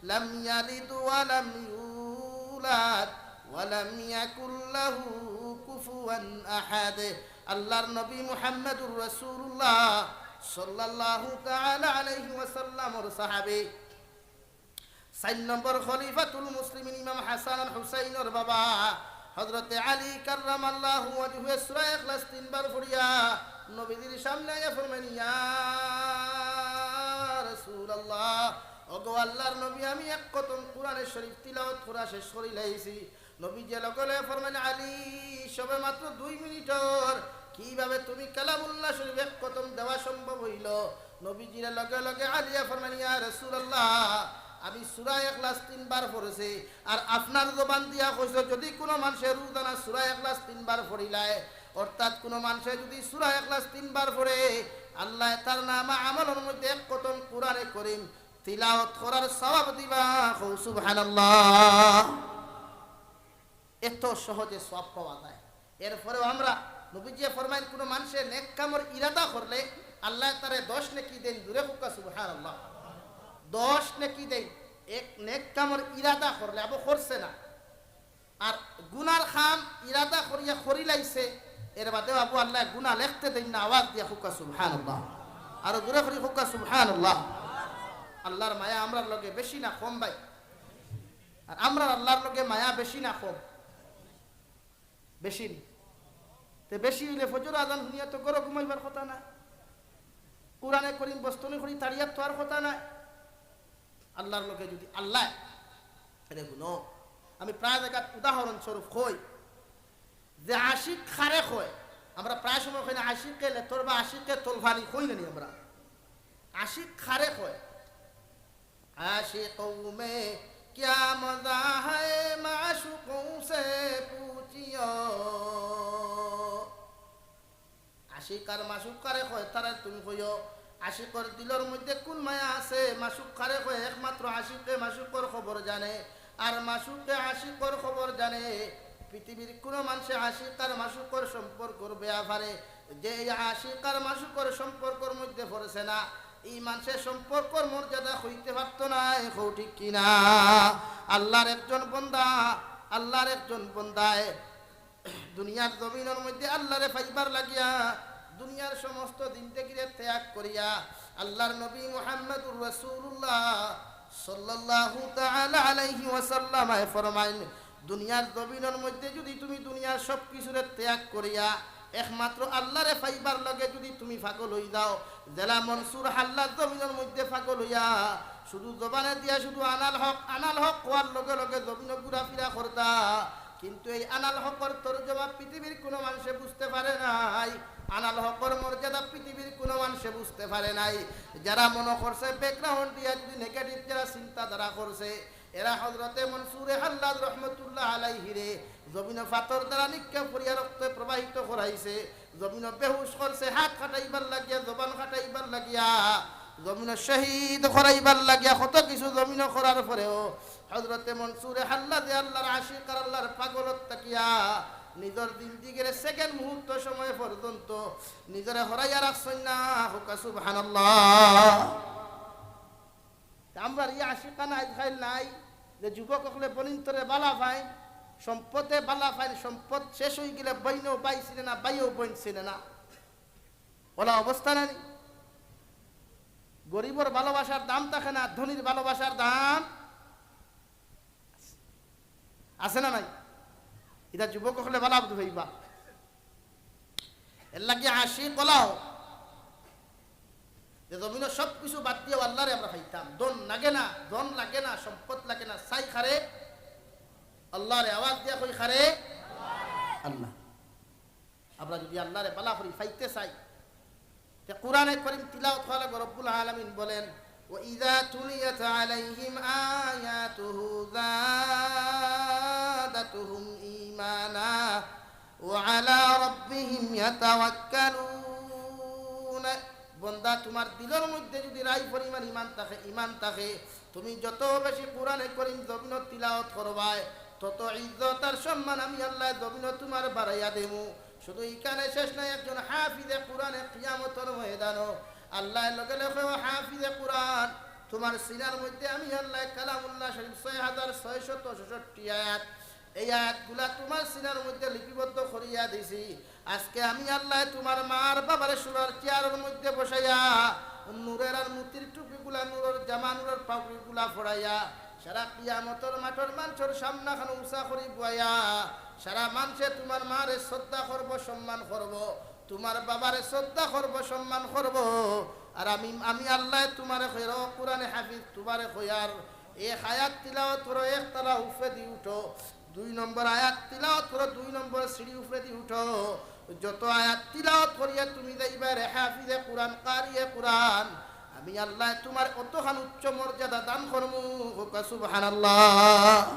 লাম ইয়ালিদ ওয়া লাম ইউলাদ, ওয়া লাম ইয়াকুল লাহু কুফুয়ান আহাদ। আল্লার নবী মুহাম্মাদুর রাসূলুল্লাহ সাল্লাল্লাহু তাআলা আলাইহি ওয়াসাল্লামর সাহাবী, চাইর নম্বর খলিফাতুল মুসলিমিন ইমাম হাসান আর হুসাইনর বাবা হযরতে আলী কাররামাল্লাহু ওয়াজহুয়ে সূরা ইখলাস তিনবার পড়িয়া নবীজির সামনে আইয়া ফরমাইন, "ইয়া রাসূলুল্লাহ, ওগো আল্লার নবী, আমি এক খতম কুরআনে শরীফ তিলাওয়াত করা শেষ করিলাইছি।" নবীজিয়ে লগে লগে ফরমাইন, "আলী, সবে মাত্র দুই মিনিটর, কিভাবে তুমি কালামুল্লাহ শরীফ এক খতম দেওয়া সম্ভব অইলো?" নবীজিরে লগে লগে আলীয়ে ফরমাইন, "ইয়া রাসূলুল্লাহ, আমি সূরা ইখলাস তিনবার পড়ছি, আর আপনার জবান দিয়া কইছো, যদি কুনু মানষে রোজানা সূরা ইখলাস তিনবার পড়িলায়, অর্থাৎ কুনু মানষে যদি সূরা ইখলাস তিনবার পড়ে, আল্লায় তার নামা আমলর মধ্যে এক খতম কুরআনে করিম তিলাওয়াত করার সওয়াব দিবা।" কও সুবহানাল্লাহ। এত সহজে সওয়াব পাওয়া যায়। এরপরেও আমরা, নবীজিয়ে ফরমাইন, কুনু মানষে নেক কামর ইরাদা করলে আল্লায় তারে দশ নেকি দেইন। জুরে কউক্কা সুবহানাল্লাহ। দশ নেকি দেইন। এক নেক কামর ইরাদা করলে, আবু করছে না, আর গুনার কাম ইরাদা করিয়া করিলাইছে, এর বাদেও আবু আল্লায় গুনা লেখতে দেইন না। আওয়াজ দিয়া কউক্কা সুবহানাল্লাহ। আরো জুরে করি কউক্কা সুবহানাল্লাহ। আল্লার মায়া আমরার লগে বেশি না কম ভাই? আর আমরার আল্লার লগে মায়া বেশি না কম? বেশি নি? তে বেশি অইলে ফজর আজান হুনিয়া তো ঘরো ঘুমাইবার কথা নায়, কুরআনে করিম বস্তনি করি তাড়িয়াত থওয়ার কথা নায়। আল্লার লগে যদি আল্লায়, আরে হুনো, আমি প্রায় জাগাত উদাহরণ স্বরূপ কই যে আশিক কারে কয়, আমরা প্রায় সময় কই না, "আশিকে লেতর বা আশিকে তলফানি" কই না নি আমরা? আশিক কারে কয়? عاشقوں میں کیا مزہ ہے، معشوقوں سے پوچھیو۔ আশিক আর মাশুক কারে কয়, তারারে তুমি কইও, আশিকর দিলর মধ্যে কুন মায়া আছে, মাশুক কারে কয়, একমাত্র আশিকে মাশুকর খবর জানে, আর মাশুকে আশিকর খবর জানে। পৃথিবীর কুনু মানষে আশিক আর মাশুকর সম্পর্কর বেয়াপারে, যে এই আশিক আর মাশুকর সম্পর্কর মধ্যে পড়ছে না, ই মানষে সম্পর্কর মর্যাদা কইতে পারতো নায়। কও ঠিক কিনা? আল্লার একজন বন্দা, আল্লার একজন বন্দায় দুনিয়ার জমিনর মধ্যে আল্লারে পাইবার লাগিয়া দুনিয়ার সমস্ত জিন্দেগিরে ত্যাগ করিয়া আল্লার নবী মুহাম্মাদুর রাসূলুল্লাহ সাল্লাল্লাহু তাআলা আলাইহি ওয়াসাল্লামে ফরমাইন, দুনিয়ার জমিনর মধ্যে যুদি তুমি দুনিয়ার সব কিছুরে ত্যাগ করিয়া একমাত্র আল্লারে পাইবার লাগি যুদি তুমি পাগল অই যাও, যেলা মনসুর হাল্লাজ জমিনর মধ্যে পাগল অইয়া শুধু জবানে দিয়া শুধু আনাল হক, আনাল হক কওয়ার লগে লগে জমিনো ঘুরাফিরা করতা, কিন্তু এই আনাল হকর তর্জমা পৃথিবীর কুনু মানষে বুঝতে পারে নাই, আনাল হকর মর্যাদা পৃথিবীর কুনু মানষে বুঝতে পারে নাই। যারা মনো করছে background দিয়া যুদি negative যারা চিন্তাধারা করছে, এরা হযরতে মনসুরে হাল্লাজ রহমতুল্লাহ আলাইহিরে জমিনো পাথর দ্বারা নিক্ষেপ করিয়া রক্তে প্রবাহিত করাইছে, জমিনো বেহুশ করছে, হাত কাটাইবার লাগিয়া, জবান কাটাইবার লাগিয়া, জমিনো শহীদ করাইবার লাগিয়া, কত কিছু জমিনো করার পরেও হযরতে মনসুরে হাল্লাজে আল্লার আশিক আর আল্লার পাগলত থাকিয়া নিজর জিন্দেগির second মুহূর্ত সময় পর্যন্ত নিজরে হরাইয়া রাখছইন না। কউক্কা সুবহানাল্লাহ। তে আমরার ই আশিকানা আইজকাইল নাই যে যুবক অকলে বইনতরে বালা পাইন, সম্পদে বালা পাইন, সম্পদ শেষ অইগেলে বইনও ভাই চিনে না, ভাইও বইন চিনে না। অলা অবস্থা না নি? গরিবর ভালোবাসার দাম থাকে না, ধনীর ভালোবাসার দাম আছে না নাই? ইটা যুবক অকলে বালা বুঝি পাইবা। এরলাগি আশিক অলাও যে জমিনো সব কিছু বাদ দিয়াও আল্লারে আমরা পাইতাম। ধন লাগে না, ধন লাগে না, সম্পদ লাগে না, চাই কারে? আল্লারে। আওয়াজ দিয়া কই কারে? আল্লাহ। আমরা যুদি আল্লারে বালা করি পাইতে চাই, তে কুরআনে করিম তিলাওয়াত করা লাগবো। রব্বুল আলামিন বলেন, "ওয়া ইযা তুলিয়াত আলাইহিম আয়াতুহু যাদাতুহুম ঈমানা ওয়া আলা রাব্বিহিম ইয়াতাওয়াক্কালুন।" বন্দা, তুমার দিলর মধ্যে যুদি রাই পরিমাণ ঈমান থাকে, ঈমান থাকে, তুমি যত বেশি কুরআনে করিম জমিনো তিলাওয়াত করবায়, তত ইজ্জত আর সম্মান আমি আল্লায় জমিনো তুমার বাড়াইয়া দেমু। শুধু ইখানে শেষ নায়, একজন হাফিজে কুরআনে কিয়ামতর ময়দানো আল্লায় লগে লগে কইবো, "হাফিজে কুরআন, তুমার সিনার মধ্যে আমি আল্লায় কালামুল্লাহ শরীফ ছয় হাজার ছয়শত ছষট্টি আয়াত, এই আয়াতগুলা তুমার সিনার মধ্যে লিপিবদ্ধ করিয়া দিছি। আজকে আমি আল্লায় তুমার মার বাবারে সোনার চেয়ারর মধ্যে বসাইয়া নূরের আর মুতির টুপিগুলা, নূরর জামা, নূরর পাগড়িগুলা ফড়াইয়া সারা কিয়ামতর মাঠর মানষর সামনাখানো উঁচা করি বওয়াইয়া সারা মানষে তুমার মারে শ্রদ্ধা করবো, সম্মান করবো, তুমার বাবারে শ্রদ্ধা করবো, সম্মান করবো। আর আমি, আমি আল্লায় তুমারে কইয়ার, ও কুরআনে হাফিজ, তুমারে কইয়ার এক আয়াত তিলাওয়াত করো, এক তালা উপরেদি উঠো, দুই নম্বর আয়াত তিলাওয়াত করো, দুই নম্বর সিঁড়ি উপরেদি উঠো। যত আয়াত তিলাওয়াত করিয়া তুমি যাইবায় রে হাফিজে কুরআন, কারিয়ে কুরআন, আমি আল্লায় তুমারে অতখান উচ্চ মর্যাদা দান করমু। কউক্কা সুবহানাল্লাহ।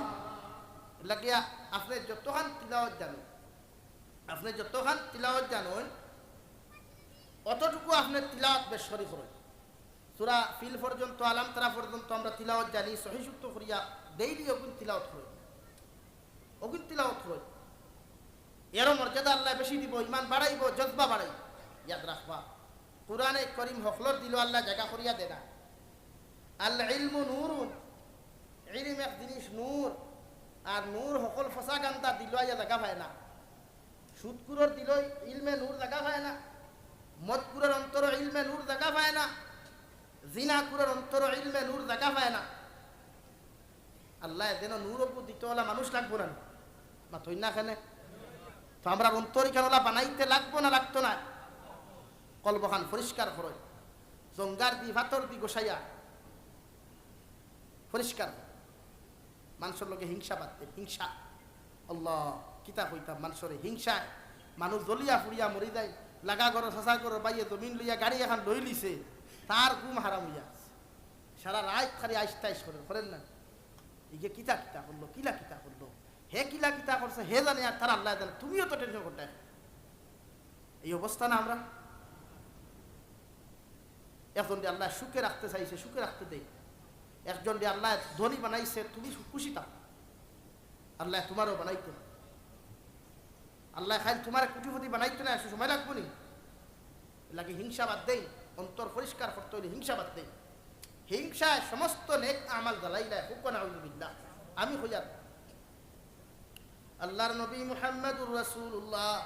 লাগিয়া আপনে যতখান তিলাওয়াত জানইন, আপনে যতখান তিলাওয়াত জানইন, অতটুকু আপনে তিলাওয়াত বেশ করি করইন। সূরা ফিল পর্যন্ত, আলাম তারা পর্যন্ত আমরা তিলাওয়াত জানি, সহি শুদ্ধ করিয়া daily অগুন তিলাওয়াত করইন, অগুন তিলাওয়াত করইন। এরও মর্যাদা আল্লায় বেশি দিবো, ঈমান বাড়াইবো, জজবা বাড়াইবো। ইয়াদ রাখবা, কুরআনে করিম হকলর দিলো আল্লায় জাগা করিয়া দেনা। আল ইলমু নূরুন, ইলম এক জিনিস নূর, আর নূর হকল ফসা গান্দা দিলো আইয়া জাগা পায় না। সুদখুরর দিলো ইলমে নূর জাগা পায় না, মদখুরর অন্তরো ইলমে নূর জাগা পায় না, জিনাখুরর অন্তরো ইলমে নূর জাগা পায় না। আল্লায় যেন নূর অগু দিতো অলা মানুষ লাগবো না নি? মাতইন না কেনে? তো আমরার অন্তর ইখান অলা বানাইতে লাগবো না লাগতো না? কলবখান পরিষ্কার করইন, জঙ্গার দি, পাথর দি ঘষাইয়া পরিষ্কার করইন। মানষর লগে হিংসা বাদ দেইন, হিংসা। আল্লাহ, কিতা কইতাম, মানষরে হিংসায় মানুষ জ্বলিয়া পুড়িয়া মরি যায়। লাগা ঘরর, চাচা ঘরর ভাইয়ে জমিন লইয়া গাড়ি এখান লইলিছে, তার ঘুম হারাম অইয়া আছে। সারা রাইত খালি আইস তাইস করের, করের না? ইগে কিতা কিতা করলো, কিলা কিতা করলো, হে কিলা কিতা করছে, হে জানে আর তার আল্লায় জানে। তুমিও তো tension করতায়। এই অবস্থা না আমরা? একজনরে আল্লায় সুখে রাখতে চাইছে, সুখে রাখতে দেইন। একজনরে আল্লায় ধনী বানাইছে, তুমি সু-, খুশি থাকো। আল্লায় তুমারেও বানাইতো না। আল্লায় কাইল তুমারে কোটিপতি বানাইতো না, একটু সময় লাগবো নি? এরলাগি হিংসা বাদ দেইন, অন্তর পরিষ্কার করতে অইলে হিংসা বাদ দেইন। হিংসায় সমস্ত নেক আমাল জ্বালাইলায়, কউক্কা নাউজুবিল্লাহ। আমি কইয়ার আল্লাহর নবী মুহাম্মাদুর রাসূলুল্লাহ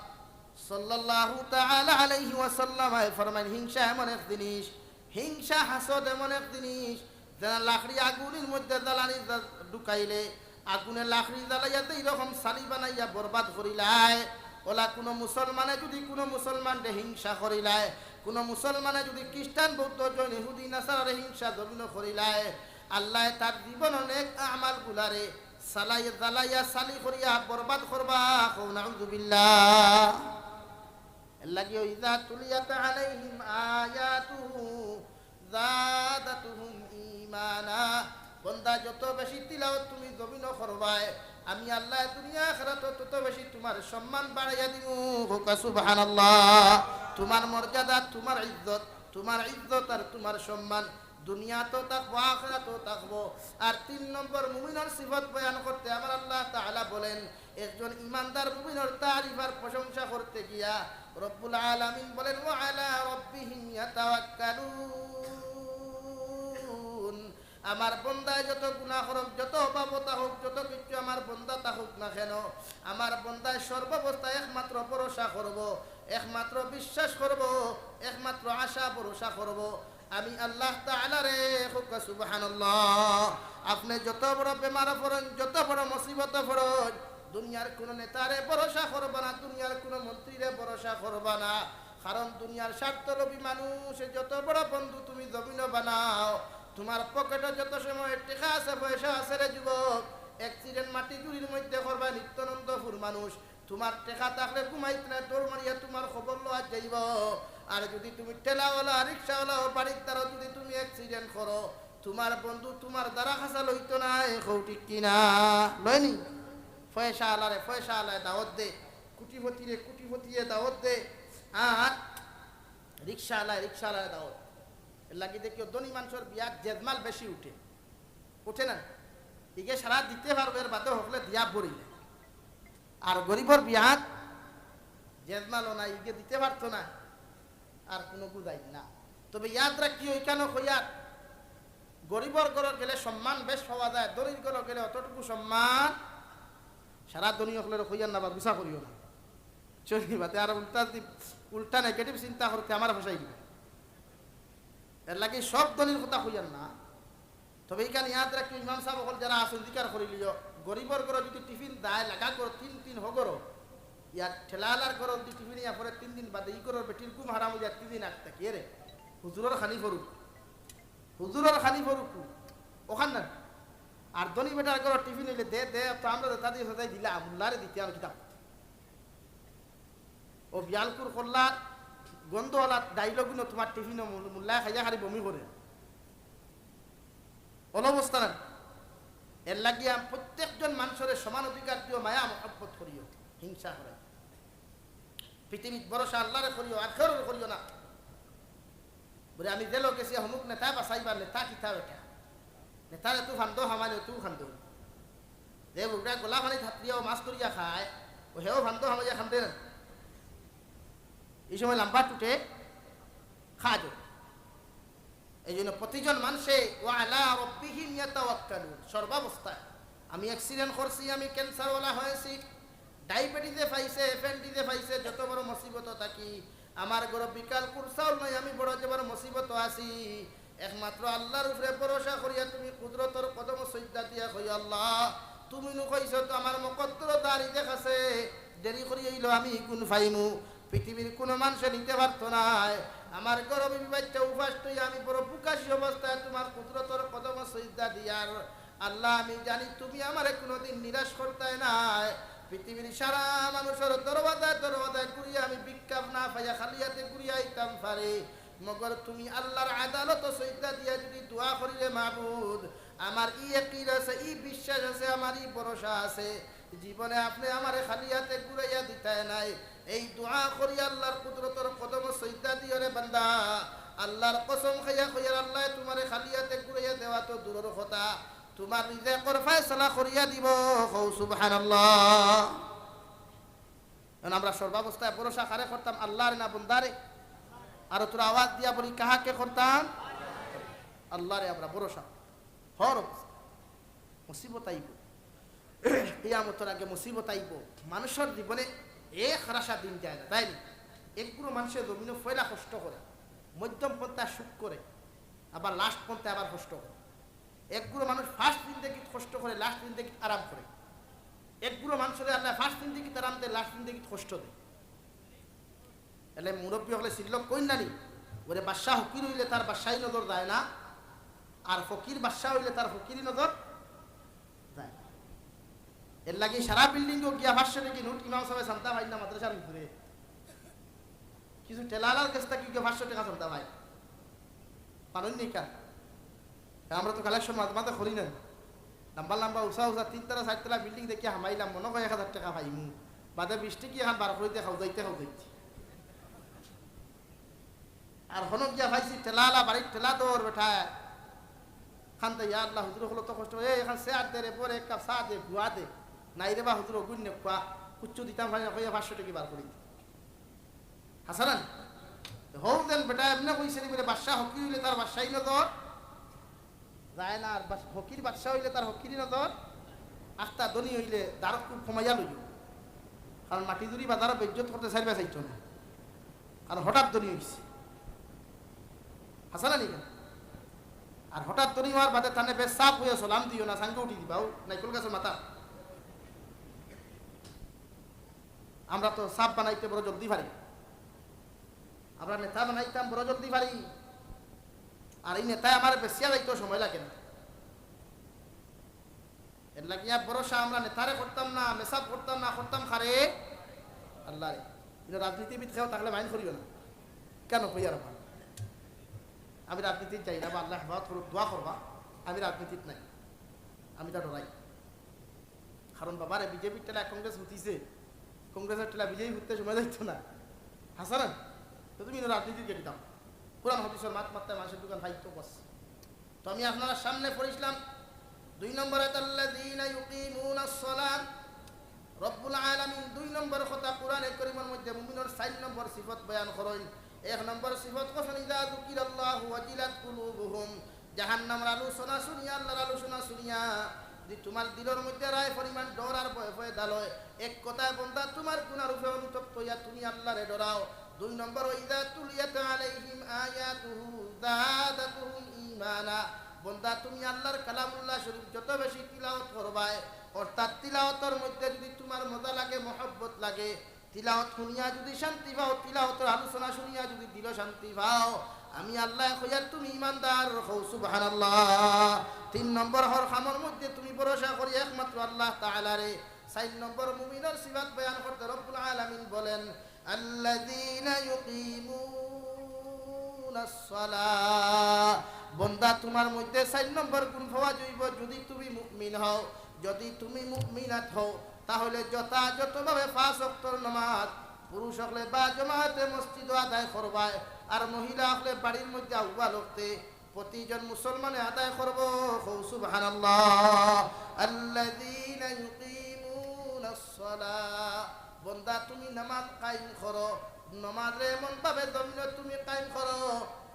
সাল্লাল্লাহু তাআলা আলাইহি ওয়াসাল্লাম আয় ফরমাইন, হিংসা এমন এক জিনিস, হিংসা হাসদ এমন এক জিনিস, যেন লাকড়ি আগুনর মধ্যে জ্বালানি জা-, ঢুকাইলে আগুনে লাকড়ি জ্বালাইয়া যেই রকম ছালি বানাইয়া বরবাদ করিলায়, অলা কুনু মুসলমানে যুদি কুনু মুসলমানরে হিংসা করিলায়, কুনু মুসলমানে যুদি খ্রিস্টান, বৌদ্ধ, জৈন, ইহুদি, নাসারারে হিংসা জমিনো করিলায়, আল্লায় তার জীবনর নেক আমালগুলারে ছালাই, জ্বালাইয়া ছালি করিয়া বরবাদ করবা, কও নাউজুবিল্লাহ। এরলাগি, "ওয়া ইযা তুলিয়াত আলাইহিম আয়াতুহু যাদাতুহুম ঈমানা।" বন্দা, যত বেশি তিলাওয়াত তুমি জমিনো করবায়, আমি আল্লায় দুনিয়া আখিরাতো তত বেশি তুমার সম্মান বাড়াইয়া দিমু। কউক্কা সুবহানাল্লাহ। তুমার মর্যাদা, তুমার ইজ্জত, তুমার ইজ্জত আর তুমার সম্মান দুনিয়াতো থাকবো, আখিরাতো থাকবো। আর তিন নম্বর মুমিনর সিফত বয়ান করতে আমার আল্লাহ তাআলা বলেন, একজন ইমানদার মুমিনর তারিফ আর প্রশংসা করতে গিয়া রব্বুল আলামিন বলেন, "ওয়া আলা রাব্বিহিম ইয়াতাওয়াক্কালুন।" আমার বন্দায় যত গুনাহ করউক, যত অভাবতা হউক, যত কিচ্ছু আমার বন্দা থাকুক না কেন, আমার বন্দায় সর্বাবস্থায় একমাত্র ভরসা করবো, একমাত্র বিশ্বাস করবো, একমাত্র আশা ভরসা করবো আমি আল্লাহ তাআলারে। কউক্কা সুবহানাল্লাহ। আপনে যত বড় বেমারো পড়ইন, যত বড় মুসিবতো পড়ইন, দুনিয়ার কুনু নেতারে ভরসা করবা না, দুনিয়ার কুনু মন্ত্রীরে ভরসা করবা না। কারণ দুনিয়ার স্বার্থলোভী মানুষ, যত বড় বন্ধু তুমি জমিনো বানাও, তুমার পকেটো যত সময় টেকা আছে, পয়সা আছে রে যুবক, accident মাটি জুড়ির মধ্যে করবা নিত্যানন্দপুর মানুষ, তুমার টেকা থাকলে ঘুমাইত না, দৌড় মারিয়া তুমার খবর লওয়া যাইবো। আর যুদি তুমি ঠেলাওয়ালা, রিক্সাওয়ালা, ও বাড়ির দ্বারা যুদি তুমি accident করো, তুমার বন্ধু তুমার দ্বারা খাসা লইতো নায়, কও ঠিক কি না? লয়নি? পয়সা আলারে পয়সা আলায় দাওয়াত দে, কোটিপতিরে কোটিপতিয়ে দাওয়াত দে, আর রিক্সা আলায় রিক্সা আলায় দাওয়াত। এরলাগি দেখিও ধনী মানষর বিয়াত জেজমাল বেশি উঠে, উঠে না? ইগে সারা দিতে পারবো, এর বাদে হকলে দিয়া বরিলে। আর গরিবর বিয়াত জেজমালও নাই, ইগে দিতে পারতো না, আর কুনু গুজাইর না। তবে ইয়াদ রাখিও, ইখানো কইয়ার, গরিবর ঘরো গেলে সম্মান বেশ পাওয়া যায়, ধনীর ঘরো গেলে অতটুকু সম্মান। সারা ধনী হকলরে কইয়ার না বা গুসা করিও না। চলি বাতে আর উল্টা দি-, উল্টা negative চিন্তা করতে আমারে ফসাই দিবা। এরলাগি সব ধনীর কথা কইয়ার না। তবে ইখান ইয়াদ রাখিও, ইমাম সাব হকল যারা আছইন, জিকার করিলিও, গরিবর ঘরো যুদি টিফিন দেয়, লাগা ঘরো তিন তিন হগরো, ইয়ার ঠেলাআলার ঘরো যুদি টিফিন ইয়া পড়ে তিন দিন বাদে, ই ঘরর বেটির ঘুম হারাম অইয়া তিন দিন আটতা কিরে, হুজুরর খানি পড়ুক, হুজুরর খানি পড়ুক, অখান না। আর ধনী বেটার ঘরো টিফিন অইলে, "দে, দে, তো আমরা তো তাদের সাথে দিলাম, মুল্লারে দিতে আর কিতা।" ও বিয়ালকুর কল্লার গন্ধওয়ালা ডাইলগুনো তুমার টিফিনো মুল-, মুল্লায় খাইয়া খালি বমি করে। অলা অবস্থা না? এরলাগি আম-, প্রত্যেকজন মানষরে সমান অধিকার দিও, মায়া মহব্বত করিও, হিংসা করিও না। পৃথিবীত ভরসা আল্লারে করিও, আর কেউরে করিও না। বলে, "আমি জেলো গেছি, অমুক নেতা বাঁচাইবা, নেতা কিতা বেটা? নেতারে তো ফান্দো হামাইলে, তুই ফান্দো।" যে বুকটা গোলা পানিত হাত দিয়াও মাছ ধরিয়া খায়, ও হেও ফান্দো হামাইয়া খান্দে না। এই সময় লাম্বা টুটে খাওয়া যায়। এই জন্য প্রতিজন মানষে "ওয়া আলা রাব্বিহিম ইয়াতাওয়াক্কালুন", সর্বাবস্থায়। আমি accident করছি, আমি cancer ওয়ালা হয়েছি, ডায়াবেটিসে পাইছে, অ্যাপেন্ডিক্সে পাইছে, যত বড় মুসিবত থাকি, আমার ঘরো বিকালকুর চাউল নাই, আমি বড় জবর মুসিবত আছি। একমাত্র আল্লাহর উপরে ভরসা করিয়া তুমি কুদরতর কদম সইজদা দিয়া কইও, "আল্লাহ, তুমি নু কইছো তো আমার মুকদ্দর দারি দেখ আছে, দেরি করি অইলো আমি ইগুন পাইমু।" পৃথিবীর কুনু মানষে নিতে পারতো নায়। আমার ঘরো বিবি বাইচ্চা উপাস থইয়া আমি বড় ভুকাশি অবস্থায় তুমার কুদরতর কদম সইজদা দিয়ার। আল্লাহ, আমি জানি তুমি আমারে কুনুদিন নিরাশ করতায় নায়। পৃথিবীর সারা মানুষর দরওয়াজায় দরওয়াজায় ঘুরিয়া আমি ভিক্ষা না পাইয়া খালি আতে ঘুরিয়া আইতাম পারি। মগর তুমি আল্লাহর আদালতো সইজদা দিয়া যুদি দোয়া করি রে মাবুদ, আমার ই ইয়াকিন আছে, ই বিশ্বাস আছে, আমার ই ভরসা আছে, জীবনে আপনে আমারে খালি আতে ঘুরাইয়া দিতায় নায়। এই দোয়া করি আল্লাহর কুদরতর কদমো সইজদা দিও রে বান্দা, আল্লার কসম খাইয়া কইয়ার, আল্লায় তুমারে খালি আতে ঘুরাইয়া দেওয়া তো দূরর কথা, তুমার রিজেকর ফয়সালা করিয়া দিবো। কও সুবহানাল্লাহ। এখন আমরা সর্বাবস্থায় ভরসা কারে করতাম, আল্লারে না বন্দারে? আরো থুড়া আওয়াজ দিয়া বলি, কাহাকে করতাম? আল্লারে আমরা ভরসা। হর অবস্থা মুসিবত আইবো, কিয়ামতর আগে মুসিবত আইবো। মানুষর জীবনে এক রাশা দিন যায় না, তাই নি? একগুলো মানুষে জমিনো পয়লা কষ্ট করে, মধ্যম পন্থায় সুখ করে, আবার লাস্ট পন্থায় আবার কষ্ট করে। একগুলো মানুষ ফার্স্ট জিন্দেগিত কষ্ট করে, লাস্ট জিন্দেগিত আরাম করে। একগুলো মানুষরে আল্লায় ফার্স্ট জিন্দেগিত আরাম দেয়, লাস্ট জিন্দেগিত কষ্ট দেয়। এলে মুরব্বি অকলে চিল্লক কইন না নি, ওরে বাদশা ফকির অইলে তার বাদশাই নজর যায় না, আর ফকির বাদশা অইলে তার ফকিরি নজর যায় না। এরলাগি সারা বিল্ডিংও গিয়া পাঁচশো টেকা নোট ইমাম সাবে চান্দা পাইন না মাদ্রাসার ভিতরে। কিছু ঠেলাআলার গেছ থাকি গিয়া পাঁচশো টেকা চান্দা পাইন। পাইন নি কেনে? আমরা তো কালেকশন মাঝে মাঝে করি না। লম্বা লম্বা উঁচা উঁচা তিনতলা চাইরতলা বিল্ডিং দেখিয়া হামাইলাম, মনো কয় এক হাজার টেকা পাইমু। বাদে বিশ টেকা এখান বার করিতে খাওজাইতে খাওজাইতে। আর হনো গিয়া পাইছি ঠেলাআলা, বাড়ির ঠেলা দৌড় বেটায়। কান্দে, ইয়া আল্লাহ, হুজুর অকলর তো কষ্ট, এই এখান চেয়ার দে রে, পরে এক কাপ চা দে, গুয়া দে। নাই রে বা হুজুর, অগুইন নে, গুয়া কুচ্ছু দিতাম পারি না, কইয়া পাঁচশো টেকা বার করি দিই। হাছা না নি? হউ যেন বেটায় এমনে কইছে নি, বলে, বাদশা ফকির অইলে তার বাদশাই নজর যায় না, আর বাস-, ফকির বাদশা অইলে তার ফকিরি নজর। আখতা ধনী অইলে দারক খুব কমাইয়া লইও, কারণ মাটি জুড়ি বাজারো বেইজ্জত করতে চাইরবা চাইতো না, কারণ হঠাৎ ধনী অইছে। হাছা না নি? আর হঠাৎ ধনী অওয়ার বাদে তানে বেশ সাফ অইয়া সালাম দিও না, সাঙ্গে উঠি দিবা, ও নাইকল গাছর মাথা। আমরা তো সাফ বানাইতে বড় জলদি পারি, আমরা নেতা বানাইতাম বড় জলদি পারি, আর এই নেতায় আমারে বেচিয়া যাইতেও সময় লাগে না। এরলাগি আর ভরসা আমরা নেতারে করতাম না, মেসাব করতাম না, করতাম কারে? আল্লারে। কিন্তু রাজনীতিবিদ কেউ থাকলে মাইন্ড করিও না। কেনে কইয়ার? আমি রাজনীতিত যাই না, বা আল্লায় হেফাজত করুক, দোয়া করবা। আমি রাজনীতিত নাই, আমি তা ডরাই। কারণ বাবারে, বিজেপির ঠেলায় কংগ্রেস হুতিছে, কংগ্রেসর ঠেলায় বিজেপি হুততে সময় যাইতো না। হাছা না? তো তুমি রাজনীতিত গেছি দাও, কোরআন হাদিসর মাত মাততে মানুষর দোকান ফাইতো বস। তো আমি আপনারার সামনে পড়ছিলাম দুই নম্বর আয়াত, আল্লাযীনা ইউকিমুনাস সালাত। রব্বুল আলামিন দুই নম্বর কথা কোরআনে করিমর মধ্যে মুমিনর চাইর নম্বর সিফত বয়ান করইন। এক নম্বর সিফত কইছইন, ইযা যুকিরাল্লাহু ওয়াজিলাত কুলুবুহুম। জাহান্নামর আলোচনা শুনিয়া, আল্লাহর আলোচনা শুনিয়া যদি তুমার দিলর মধ্যে রায় পরিমাণ ডর আর ভয় পয়দা লয়, এক কথায় বন্দা তুমার গুনার উপরে অনুতপ্ত অইয়া তুমি আল্লারে ডরাও। দুই নম্বর, ওয়া ইযা তুলিয়াত আলাইহিম আয়াতুহু যাদাতুহুম ঈমানা। বন্দা, তুমি আল্লাহর কালামুল্লাহ শরীফ যত বেশি তিলাওয়াত করবায়, অর্থাৎ তিলাওয়াতর মধ্যে যদি তুমার মজা লাগে, মহব্বত লাগে, তিলাওয়াত শুনিয়া যদি শান্তি পাও, তিলাওয়াতর আলোচনা শুনিয়া যদি দিলো শান্তি পাও, আমি আল্লায় কইয়ার তুমি ইমানদার, কও সুবহানাল্লাহ। তিন নম্বর হর কামর মধ্যে তুমি ভরসা করি একমাত্র আল্লাহ তাআলারে। চাইর নম্বর মুমিনর সিফাত বয়ান করতে রব্বুল আলামিন বলেন, আল্লাযীনা ইউকিমুনাস সালাহ। বন্দা, তুমার মধ্যে চাইর নম্বর গুণ পাওয়া যাইবো, যদি তুমি মুমিন হও, যদি তুমি মুমিনাত হও, তাহলে যথাযথভাবে পাঁচ ওয়াক্তর নামাজ পুরুষ অকলে বা জমাতে মসজিদো আদায় করবায়, আর মহিলা অকলে বাড়ির মধ্যে আউয়াল ওয়াক্তে প্রতিজন মুসলমানে আদায় করবো। কও সুবহানাল্লাহ। আল্লাযীনা ইউকিমুনাস সালাহ। বন্দা, তুমি নামাজ কায়েম করো, নামাজরে এমন ভাবে জমিনো তুমি কায়েম করো,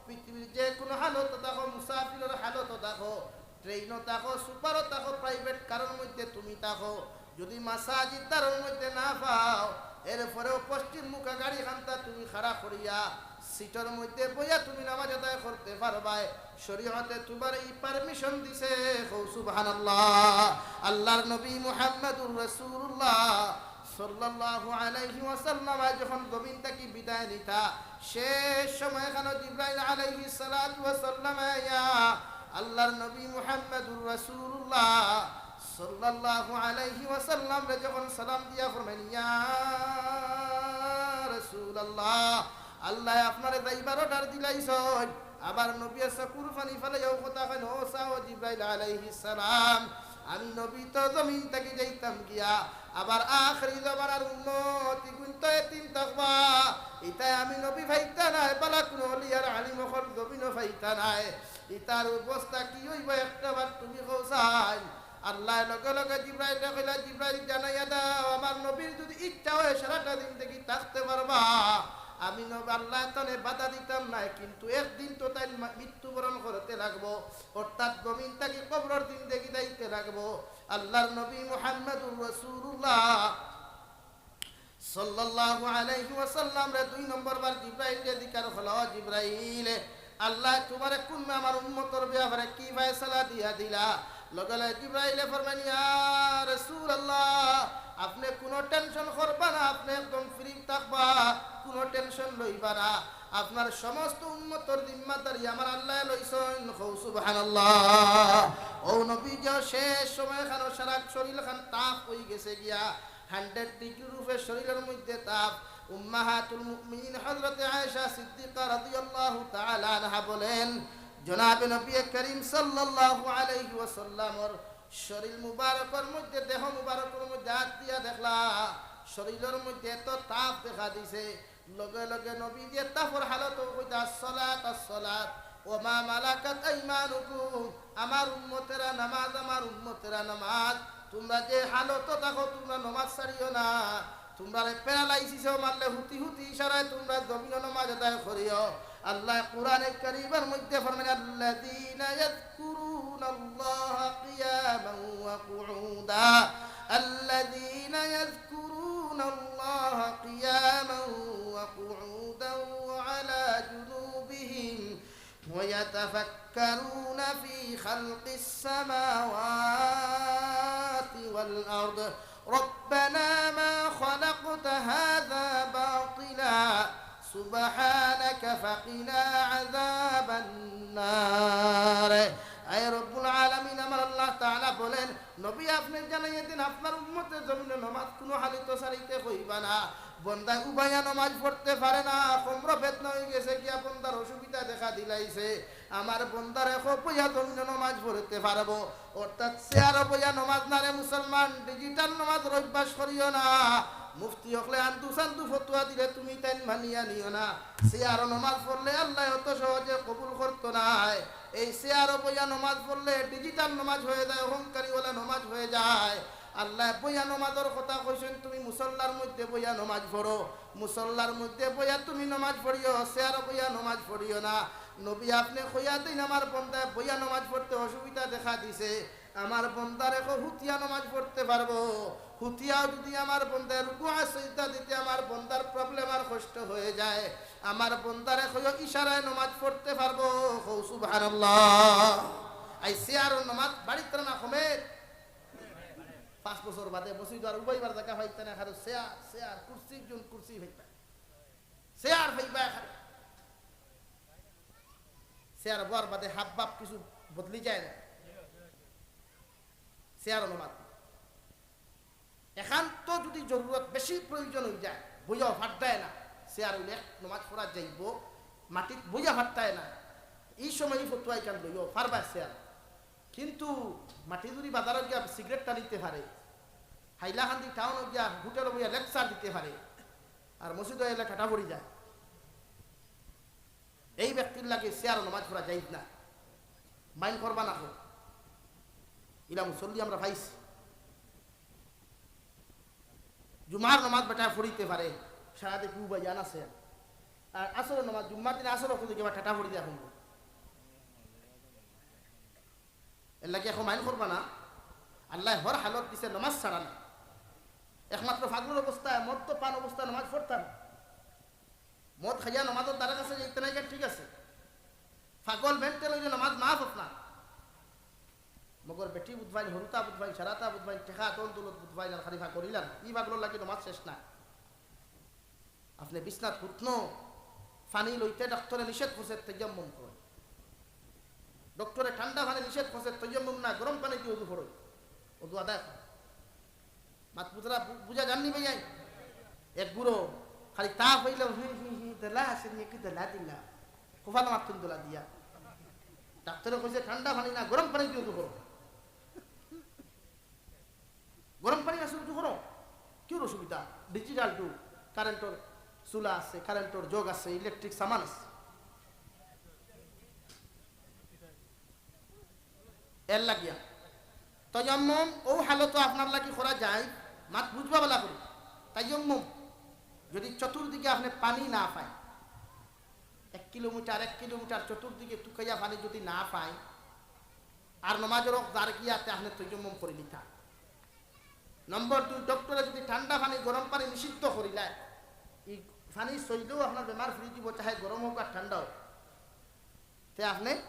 পৃথিবীর যে কোনো হালতো থাকো, মুসাফিরর হালতো থাকো, ট্রেইনো থাকো, সুপারো থাকো, প্রাইভেট কারর মধ্যে তুমি থাকো, যদি মাসাজিদ দারর মধ্যে না পাও, এরপরেও পশ্চিম মুখা গাড়ি খান্তা তুমি খাড়া করিয়া সিটর মধ্যে বইয়া তুমি নামাজ আদায় করতে পারবায়। শরীয়তে তুমার ই পারমিশন দিছে। কও সুবহানাল্লাহ। আল্লাহর নবী মুহাম্মাদুর রাসূলুল্লাহ সাল্লাল্লাহু আলাইহি ওয়াসাল্লাম যখন জমিন থাকি বিদায় নিতা, শেষ সময় খানো জিব্রাইল আলাইহিস সালাতু ওয়াস সালাম আইয়া আল্লাহর নবী মুহাম্মাদুর রাসূলুল্লাহ সাল্লাল্লাহু আলাইহি ওয়াসাল্লামরে যখন সালাম দিয়া ফরমাইন, ইয়া রাসূলুল্লাহ, আল্লায় আপনারে যাইবার অর্ডার দিলাইছইন। আবার নবীয়ে চকুর পানি ফালাইয়াও কথা কইন, ও চাও জিব্রাইল আলাইহিস সালাম, আমি নবী তো জমিন থাকি যাইতাম গিয়া, আবার আখরি জমানার উম্মত ইগুইন তো এতিম থাকবা। ইতায় আমি নবী পাইতা নায়, বালা কুনু অলি আর আলিম অকল জমিনো পাইতা নায়। ইতার অবস্থা কি অইবো একটাবার তুমি কও চাই। আল্লায় লগে লগে জিব্রাইলরে কইলা, "জিব্রাইল, জানাইয়া দাও, আমার নবীর যুদি ইচ্ছা অয় সারাটা জিন্দেগি থাকতে পারবা।" আমি নবী আল্লায় তানে বাধা দিতাম নায়, কিন্তু একদিন তো তাইন মা-, মৃত্যুবরণ করতে লাগবো, অর্থাৎ জমিন থাকি কবরর জিন্দেগি যাইতে লাগবো। আল্লার নবী মুহাম্মাদুর রাসূলুল্লাহ সাল্লাল্লাহু আলাইহি ওয়াসাল্লামরে দুই নম্বর বার জিব্রাইলরে জিকার করলা, "ও জিব্রাইল, আল্লায় তুমারে কুন আমার উম্মতর বেয়াপারে কি ফয়সালা দিয়া দিলা?" লগে লগে জিব্রাইলে ফরমাইন, "ইয়া রাসূলুল্লাহ, আপনে কুনু tension করবা না, আপনে একদম free থাকবা, কুনু tension লইবা না। আপনার সমস্ত উম্মতর জিম্মাদারি আমার আল্লায় লইছইন।" কও সুবহানাল্লাহ। অউ নবী যে শেষ সময়খানো সারা শরীলখান তাপ অইগেছে গিয়া, hundred ডিগ্রির উপরে শরীলর মধ্যে তাপ। উম্মাহাতুল মুমিনিন হযরতে আয়েশা সিদ্দিকা রাদিয়াল্লাহু তাআলা আনহা বলেন, জনাবে নবী করিম সাল্লাল্লাহু আলাইহি ওয়াসাল্লামর শরীল মুবারকর মধ্যে, দেহ মুবারকর মধ্যে আত দিয়া দেখলা, শরীলর মধ্যে এত তাপ দেখা দিছে। লগে লগে নবীজিয়ে তাপর হালতো কইতা, "আসসালাত, আসসালাত, ওয়া মা মালাকাত আইমানুকুম।" আমার উম্মতেরা নামাজ, আমার উম্মতেরা নামাজ। তুমরা যে হালতো থাকো, তুমরা নমাজ ছাড়িও না। তুমরারে paralysis-এও মারলে হুতি হুতি ইশারায় তুমরা জমিনো নমাজ আদায় করিও। আল্লায় কুরআনে কারীমর মধ্যে ফরমাইন, "আল্লাযীনা ইয়াযকুরুনাল্লাহা কিয়ামান ওয়া কুউদা, আল্লাযীনা ইয়াযকুরুনাল্লাহা কিয়ামান ওয়া কুউদান ওয়া আলা জুনুবিহিম ওয়া ইয়াতাফাক্কারুনা ফি খালকিস সামাওয়াতি ওয়াল আরদ, রাব্বানা মা খালাকতা হাযা বাতিলা, সুবহানাকা ফাকিনা আযাবান নার।" আয় রব্বুল আলামিন, আমার আল্লাহ তাআলা বলেন, নবী, আপনে জানাইয়া দেন, আপনার উম্মতে জমিনো নমাজ কুনু হালতো ছাড়িতে কইবা না। বন্দায় উবাইয়া নমাজ পড়তে পারে না, কোমরো বেদনা অইগেছে গিয়া, বন্দার অসুবিধা দেখা দিলাইছে। আমার বন্দারে কও বইয়া জমিনো নমাজ পড়তে পারবো, অর্থাৎ চেয়ারো বইয়া নমাজ না রে মুসলমান, digital নমাজর অভ্যাস করিও না। মুফতি অকলে আন্দু সান্দু ফতুয়া দিলে তুমি তাইন মানিয়া নিও না। চেয়ারো নমাজ পড়লে আল্লায় অত সহজে কবুল করতো নায়। এই চেয়ারো বইয়া নমাজ পড়লে digital নমাজ হয়ে যায়, অহংকারীওয়ালা নমাজ হয়ে যায়। আল্লায় বইয়া নমাজর কথা কইছইন, তুমি মুসল্লার মধ্যে বইয়া নমাজ পড়ো, মুসল্লার মধ্যে বইয়া তুমি নমাজ পড়িও, চেয়ারো বইয়া নমাজ পড়িও না। নবী, আপনে কইয়া দেন, আমার বন্দায় বইয়া নমাজ পড়তে অসুবিধা দেখা দিছে, আমার বন্দারে কও হুতিয়া নমাজ পড়তে পারবো। হুতিয়াও যুদি আমার বন্দায় রুকু আর সইজদা দিতে আমার বন্দার problem আর কষ্ট হয়ে যায়, আমার বন্দারে কইও ইশারায় নমাজ পড়তে পারবো। কও সুবহানাল্লাহ। আই চেয়ারো নমাজ বাড়িত না কমে? পাঁচ বছর বাদে মসজিদ আর উবাইবার জাগা পাইতা না, খালি চেয়ার, চেয়ার, কুরসি, জন কুরসি পাইতা। চেয়ার পাইবা খালি। চেয়ার বওয়ার বাদে হাব ভাব কিছু বদলি যায় না। চেয়ারো নমাজ। একান্ত যুদি জরুরত বেশি প্রয়োজন অই যায়, বইয়াও ফারতায় না, চেয়ার অইলে এক নমাজ পড়া যাইবো, মাটিত বইয়া ফারতায় না, ই সময় ই ফতুয়া ইখান লইও, ফারবা চেয়ার। কিন্তু মাটিজুরি বাজারো গিয়া সিগারেট টানিতে পারে, হাইলাকান্দি টাউনো গিয়া হোটেলো বইয়া lecture দিতে পারে, আর মসজিদো আইলে ঠাটা পড়ি যায়। এই ব্যক্তির লাগি চেয়ারো নমাজ পড়া জায়েজ না, মাইন্ড করবা না কও। ইলা মুসল্লি আমরা পাইছি। জুমার নমাজ বেটায় পড়িতে পারে, সারা দেখি উবাইয়া আছে। আর আসরর নমাজ, জুম্মার দিন আসর অক্ত দেখি আবার ঠাটা পড়ি যায় এখন। এর লাগি এখন মাইন্ড করবা না। আল্লায় হর হালত দিছে নমাজ ছাড়া না। একমাত্র পাগলর অবস্থায়, মদ্যপান অবস্থায় নমাজ পড়তা না। মদ খাইয়া নমাজর দ্বারা কাছে যাইতে নাই, ঠিক আছে। পাগল মেন্টাল অইলে নমাজ মাফ অত না। মগর বেটি বুধবাইন, হরুতা বুধবাইন, সারাতা বুধবাইন, টেকা দন দৌলত বুধবাইন, আর খালি পাগল অইলাম। ই পাগলর লাগি নমাজ শেষ না। আপনে বিছনাত হুতনো, পানি লইতে ডাক্তরে নিষেধ করছে, তায়াম্মুম করো। ডক্টরে ঠান্ডা পানি নিষেধ করছে, তায়াম্মুম না, গরম পানি দিয়া অজু করো, অজু আদায় করো। মাত বুঝরা বু-, বুঝা যাননি ভাইয়াই? এক গুরু খালি তাপ অইলে হি হি হি দলা আসেনি, একটু দলা দিলা। কোফানো মাতুন দলা দিয়া। ডাক্তরে কইছে, "ঠান্ডা পানি না, গরম পানি দিয়া অজু করো।" অসুবিধা। Digital যুগ, কারেন্টর চুলা আছে, কারেন্টর জগ আছে, ইলেকট্রিক সামান আছে। এর লাগিয়া তৈয়ম্মম অউ হালতো আপনার লাগি করা যায়, মাত বুঝবা বালা করি। তৈয়ম্মম যদি চতুর্দিকে আপনে পানি না পাইন, এক কিলোমিটার, এক কিলোমিটার চতুর্দিকে তুকাইয়া পানি যদি না পাইন, আর নমাজর অক্ত যার গিয়া তে আপনে তৈয়ম্মম করিলিতা। নম্বর দুই, ডক্টরে যদি ঠান্ডা পানি, গরম পানি নিষিদ্ধ করিলায়, ই পানি ছইলেও আপনার বেমার ফিরি দিবো, চাহে গরম অউক আর ঠান্ডা অউক, তে আপনে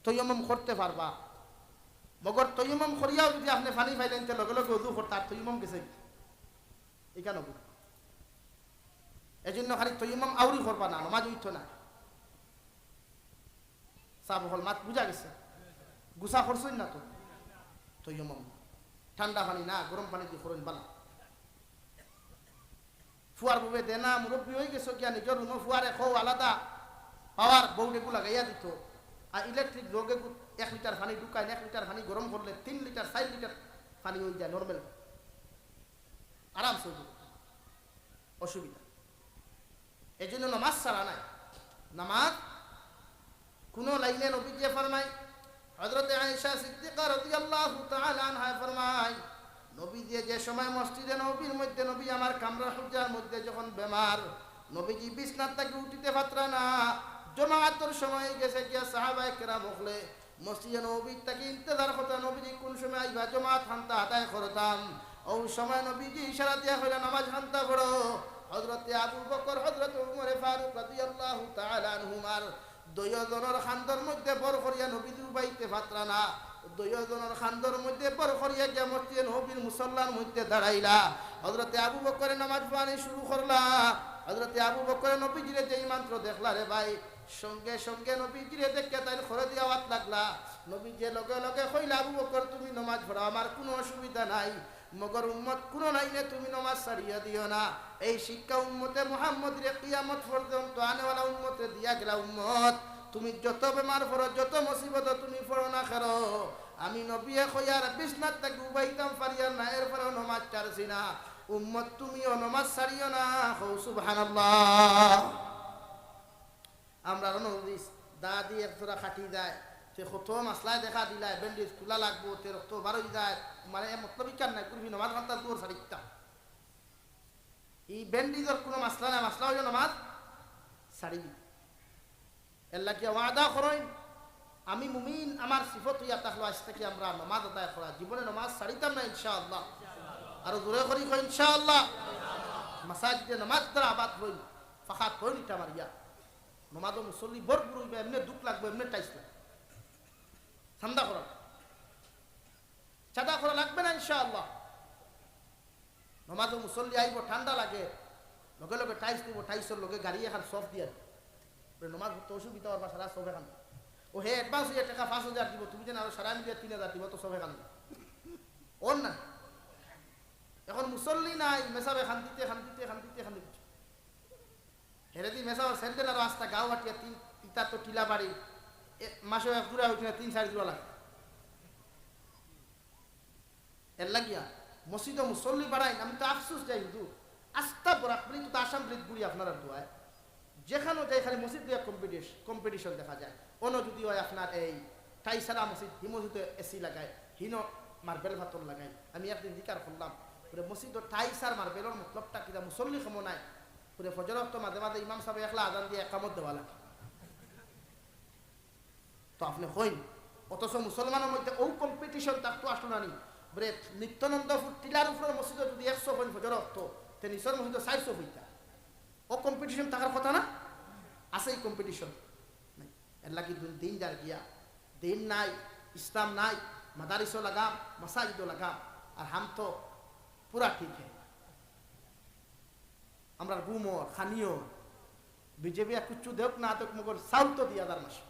তৈয়ম্মম করতে পারবা। মগর তৈয়ম্মম করিয়াও যদি আপনে পানি পাইলাইন, তে লগে লগে অজু করতা, আর তৈয়ম্মম গেছে কি? ইখান অইবো। এজন্য খালি তৈয়ম্মম আউরি করবা না, নমাজ অইতো না। সাব অকল, মাত বুঝা গেছে? গুছা করছইন না তো? তৈয়ম্মম ঠান্ডা পানি না, গরম পানি দি করইন বালা। ফুয়ার বউয়ে দেনা, মুরব্বি অইগেছো গিয়া, নিজর রুমো ফুয়ারে কও আলাদা পাওয়ার বোর্ড এগু লাগাইয়া দিতো। আর ইলেকট্রিক জগ এগুত এক লিটার পানি ঢুকাইন, এক লিটার পানি গরম করলে তিন লিটার, চাইর লিটার পানি অই যায় নরমাল, আরামসে অই যায়, অসুবিধা। এজন্য নমাজ ছাড়া নাই। নমাজ কুনু লাইনে নবীজিয়ে ফরমাইন, হযরতে আয়েশা সিদ্দিকা রাদিয়াল্লাহু তাআলা আনহায় ফরমাইন, নবীজিয়ে যে সময় মসজিদে নববীর মধ্যে, নবী আমার কামরার হুজরার মধ্যে যখন বেমার, নবীজি বিছনাত থাকি উঠিতে পারতরা না, জমাতর সময় গেছে গিয়া সাহাবায়ে কেরাম অকলে মসজিদে নববীর থাকি ইন্তেজার করতা, নবীজি কুন সময় আইবা, জমাত খান্তা আদায় করতাম। অউ সময় নবীজি ইশারা দিয়া কইলা, "নমাজ খান্তা পড়ো।" হযরতে আবু বকর, হযরতে উমরে ফারুক রাদিয়াল্লাহু তাআলা আনহুমার দুইও জনর কান্দর মধ্যে ভর করিয়া নবীজি উবাইতে পারতরা না। দুইও জনর কান্দর মধ্যে ভর করিয়া গিয়া মসজিদে নববীর মুসল্লার মধ্যে দাঁড়াইলা। হযরতে আবু বকরে নমাজ পড়ানি শুরু করলা। হযরতে আবু বকরে নবীজিরে যেই মাত্র দেখলা রে ভাই, সঙ্গে সঙ্গে নবীজিরে দেখিয়া তাইন খরে দিয়া আওয়াত লাগলা। নবীজিয়ে লগে লগে কইলা, "আবু বকর, তুমি নমাজ পড়াও, আমার কুনু অসুবিধা নাই, মগর উম্মত কুনু লাইনে তুমি নমাজ ছাড়িয়া দিও না।" এই শিক্ষা উম্মতে মুহাম্মদীরে কিয়ামত পর্যন্ত আনেওয়ালা উম্মতরে দিয়া গেলা, "উম্মত, তুমি যত বেমার পড়ো, যত মুসিবত তুমি পড়ো না কেন, আমি নবীয়ে কইয়ার বিছনাত থাকি উবাইতাম পারিয়ার না, এরপরেও নমাজ ছাড়ছি না। উম্মত, তুমিও নমাজ ছাড়িও না।" কও সুবহানাল্লাহ। আমরার অনো যদি দাদি এক জোড়া কাটি যায়, তে কত মাসলায় দেখা দিলায়, ব্যান্ডেজ খুলা লাগবো, তে রক্ত বার অই যায়, মানে এ মতলব ইখান নাই, কুরবি নমাজ খান্তা জোর ছাড়িতা। ই ব্যান্ডেজর কুনু মাসলা নাই, মাসলা অইলো নমাজ ছাড়িবি। এর লাগি ওয়াদা করইন, আমি মুমিন, আমার সিফত অইয়া থাকলো আইজ থাকি আমরা নমাজ আদায় করা, জীবনে নমাজ ছাড়িতাম না ইনশাআল্লাহ। আরো জোরে করি কই ইনশাআল্লাহ। মাসাজিদে নমাজ দ্বারা আবাদ হইল, ফাঁকা কই নিটা মারিয়া। নমাজও মুসল্লি ভরপুর অইবা, এমনে দুখ লাগবো, এমনে টাইস লাগবো। ঠান্ডা করা, চাঁদা করা লাগবে না ইনশাআল্লাহ। নমাজও মুসল্লি আইবো, ঠান্ডা লাগে, লগে লগে টাইস দিব, টাইসর লগে গাড়ি এখান সফ দিয়া দিব। বলে, "নমাজ পড়তে অসুবিধা অর বা সারা সফ এখান।" ও হে অ্যাডভান্স অইয়া টেকা পাঁচ হাজার দিব, তুমি যেন আরো সারা মিলিয়া তিন হাজার দিব, তো সফ এখান। অর না, এখন মুসল্লি নাই, মেসাবে খান্দিতে, খান্দিতে, খান্দিতে, খান্দিতে। হেরে দি মেসাবে স্যান্ডেল আর আস্তা গাও হাটিয়া তিন, ইতা তো টিলা বাড়ি, এ, মাসে এক জোড়া অইতো না, তিন চাইর জোড়া লাগে। এর লাগিয়া মসজিদো মুসল্লি বাড়াইন, আমি তো আফসোস যাই হুজুর। আস্তা বরাক ভ্যালি তো আসাম ভ্যালিত ঘুরি আপনারার দোয়ায়। যেখানো যাই খালি মসজিদ লইয়া কম্পিটিশ-, কম্পিটিশন দেখা যায়। অনো যদি অয় আপনার এই টাইসারা মসজিদ, হি মসজিদো এসি লাগায়, হিনো মার্বেল ফাতর লাগায়। আমি একদিন জিকার করলাম, পুরো মসজিদো টাইস আর মার্বেলর মতলবটা কিতা? মুসল্লি কমো নাই। পুরো ফজর অক্ত মাঝে মাঝে ইমাম সাবে একলা আজান দিয়া একামত দেওয়া লাগে। তো আপনে কইন, অথচ মুসলমানর মধ্যে অউ কম্পিটিশন থাকতো আসলো না নি? বলে, নিত্যানন্দপুর টিলার উপরর মসজিদো যদি একশো কইন ফজর অক্ত, তে নিচর মসজিদো চাইরশো কইতা। অউ কম্পিটিশন থাকার কথা না? আছে ই কম্পিটিশন? নাই। এর লাগি দিন, দিন যার গিয়া, দিন নাই, ইসলাম নাই, মাদারিসও লাগাম, মাসাজিদও লাগাম, আর হাম তো পুরা ঠিক হে। আমরার ঘুমর, খানিও, বিজেপি আর কুচ্ছু দেউক না দেউক, মগর চাউল তো দিয়া যার মাসে।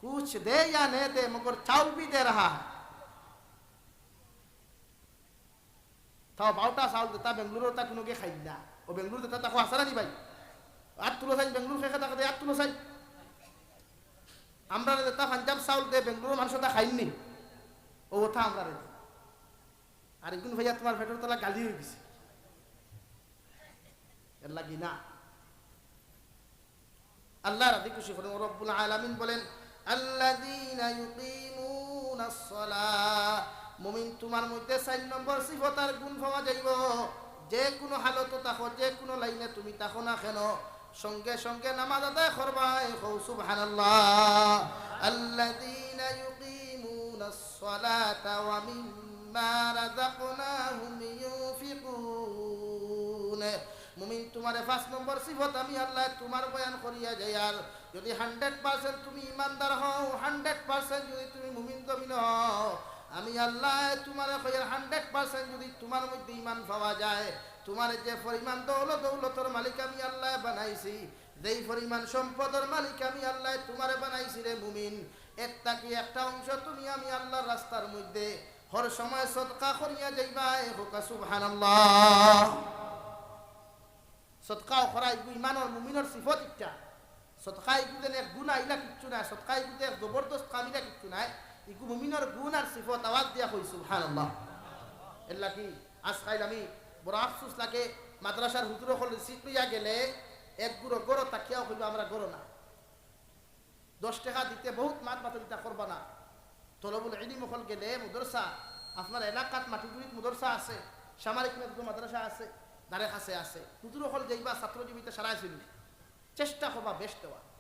কুছ দে ইয়া নে দে, মগর চাউল ভি দে রাহা হে। তাও বারোটা চাউল দেতা, বেঙ্গালুরুর তা কুনুগে খাইল না। ও বেঙ্গালুরু দেতা তাকো আসারা নি ভাই? আত তুলো চাইন, বেঙ্গালুরু খেয়ে থাকতে আত তুলো চাইন। আমরারে দেতা পাঞ্জাব চাউল দে, বেঙ্গালুরুর মানুষ তা খাইন নি। ও ওটা আমরারে দে। আর এগুন ভাইয়া তুমার পেটর তলা গালি অইগেছে, এরলাগি না। আল্লাহ রাজি খুশি করইন। রব্বুল আলামিন বলেন, "আল্লাযীনা ইউকিমুনাস সালাহ।" মুমিন, তুমার মধ্যে চাইর নম্বর সিফত আর গুণ পাওয়া যাইবো। যে কুনু হালতো থাকো, যে কুনু লাইনে তুমি থাকো না কেনো, সঙ্গে সঙ্গে নামাজ আদায় করবায়। কও সুবহানাল্লাহ। "আল্লাযীনা ইউকিমুনাস সালাতা ওয়া মিম্মা রাযাকনাহুম ইউনফিকুন।" মুমিন, তুমারে পাঁচ নম্বর সিফত আমি আল্লায় তুমার বয়ান করিয়া যাইয়ার। যুদি hundred percent তুমি ইমানদার হও, hundred percent যুদি তুমি মুমিন জমিন হও, আমি আল্লায় তুমারে কইয়ার hundred percent যুদি তুমার মধ্যে ইমান পাওয়া যায়, তুমারে যে পরিমাণ দৌলত, দৌলতর মালিক আমি আল্লায় বানাইছি, যেই পরিমাণ সম্পদর মালিক আমি আল্লায় তুমারে বানাইছি রে মুমিন, এর থাকি একটা অংশ তুমি আমি আল্লার রাস্তার মধ্যে হর সময় সদকা করিয়া যাইবায়। কউক্কা সুবহানাল্লাহ। সদকাও করা ইগু ইমানর মুমিনর সিফত ইকটা। সদকা ইগু যেন এক গুনা ইলা কিচ্ছু নায়, সদকা ইগু যে এক জবরদস্ত কাম ইলা কিচ্ছু নায়, ইগু মুমিনর গুণ আর সিফত। আওয়াজ দিয়া কই সুবহানাল্লাহ। এরলাগি আজকাইল আমি বড় আফসোস লাগে, মাদ্রাসার হুজুর অকল রিসিট লইয়া গেলে এক গুরো গরো থাকিয়াও কইবা আমরা গরো না। দশ টেকা দিতে বউত মাত মাতামাতি করবা না। তলবুল ইলিম অকল গেলে মাদ্রাসা, আপনার এলাকাত মাটিগুড়িত মাদ্রাসা আছে, সামারিক মেদু মাদ্রাসা আছে, ধারে কাছে আছে। হুজুর অকল যাইবা ছাত্র জীবিত সারাই ছিল। চেষ্টা করবা বেশ দেওয়া।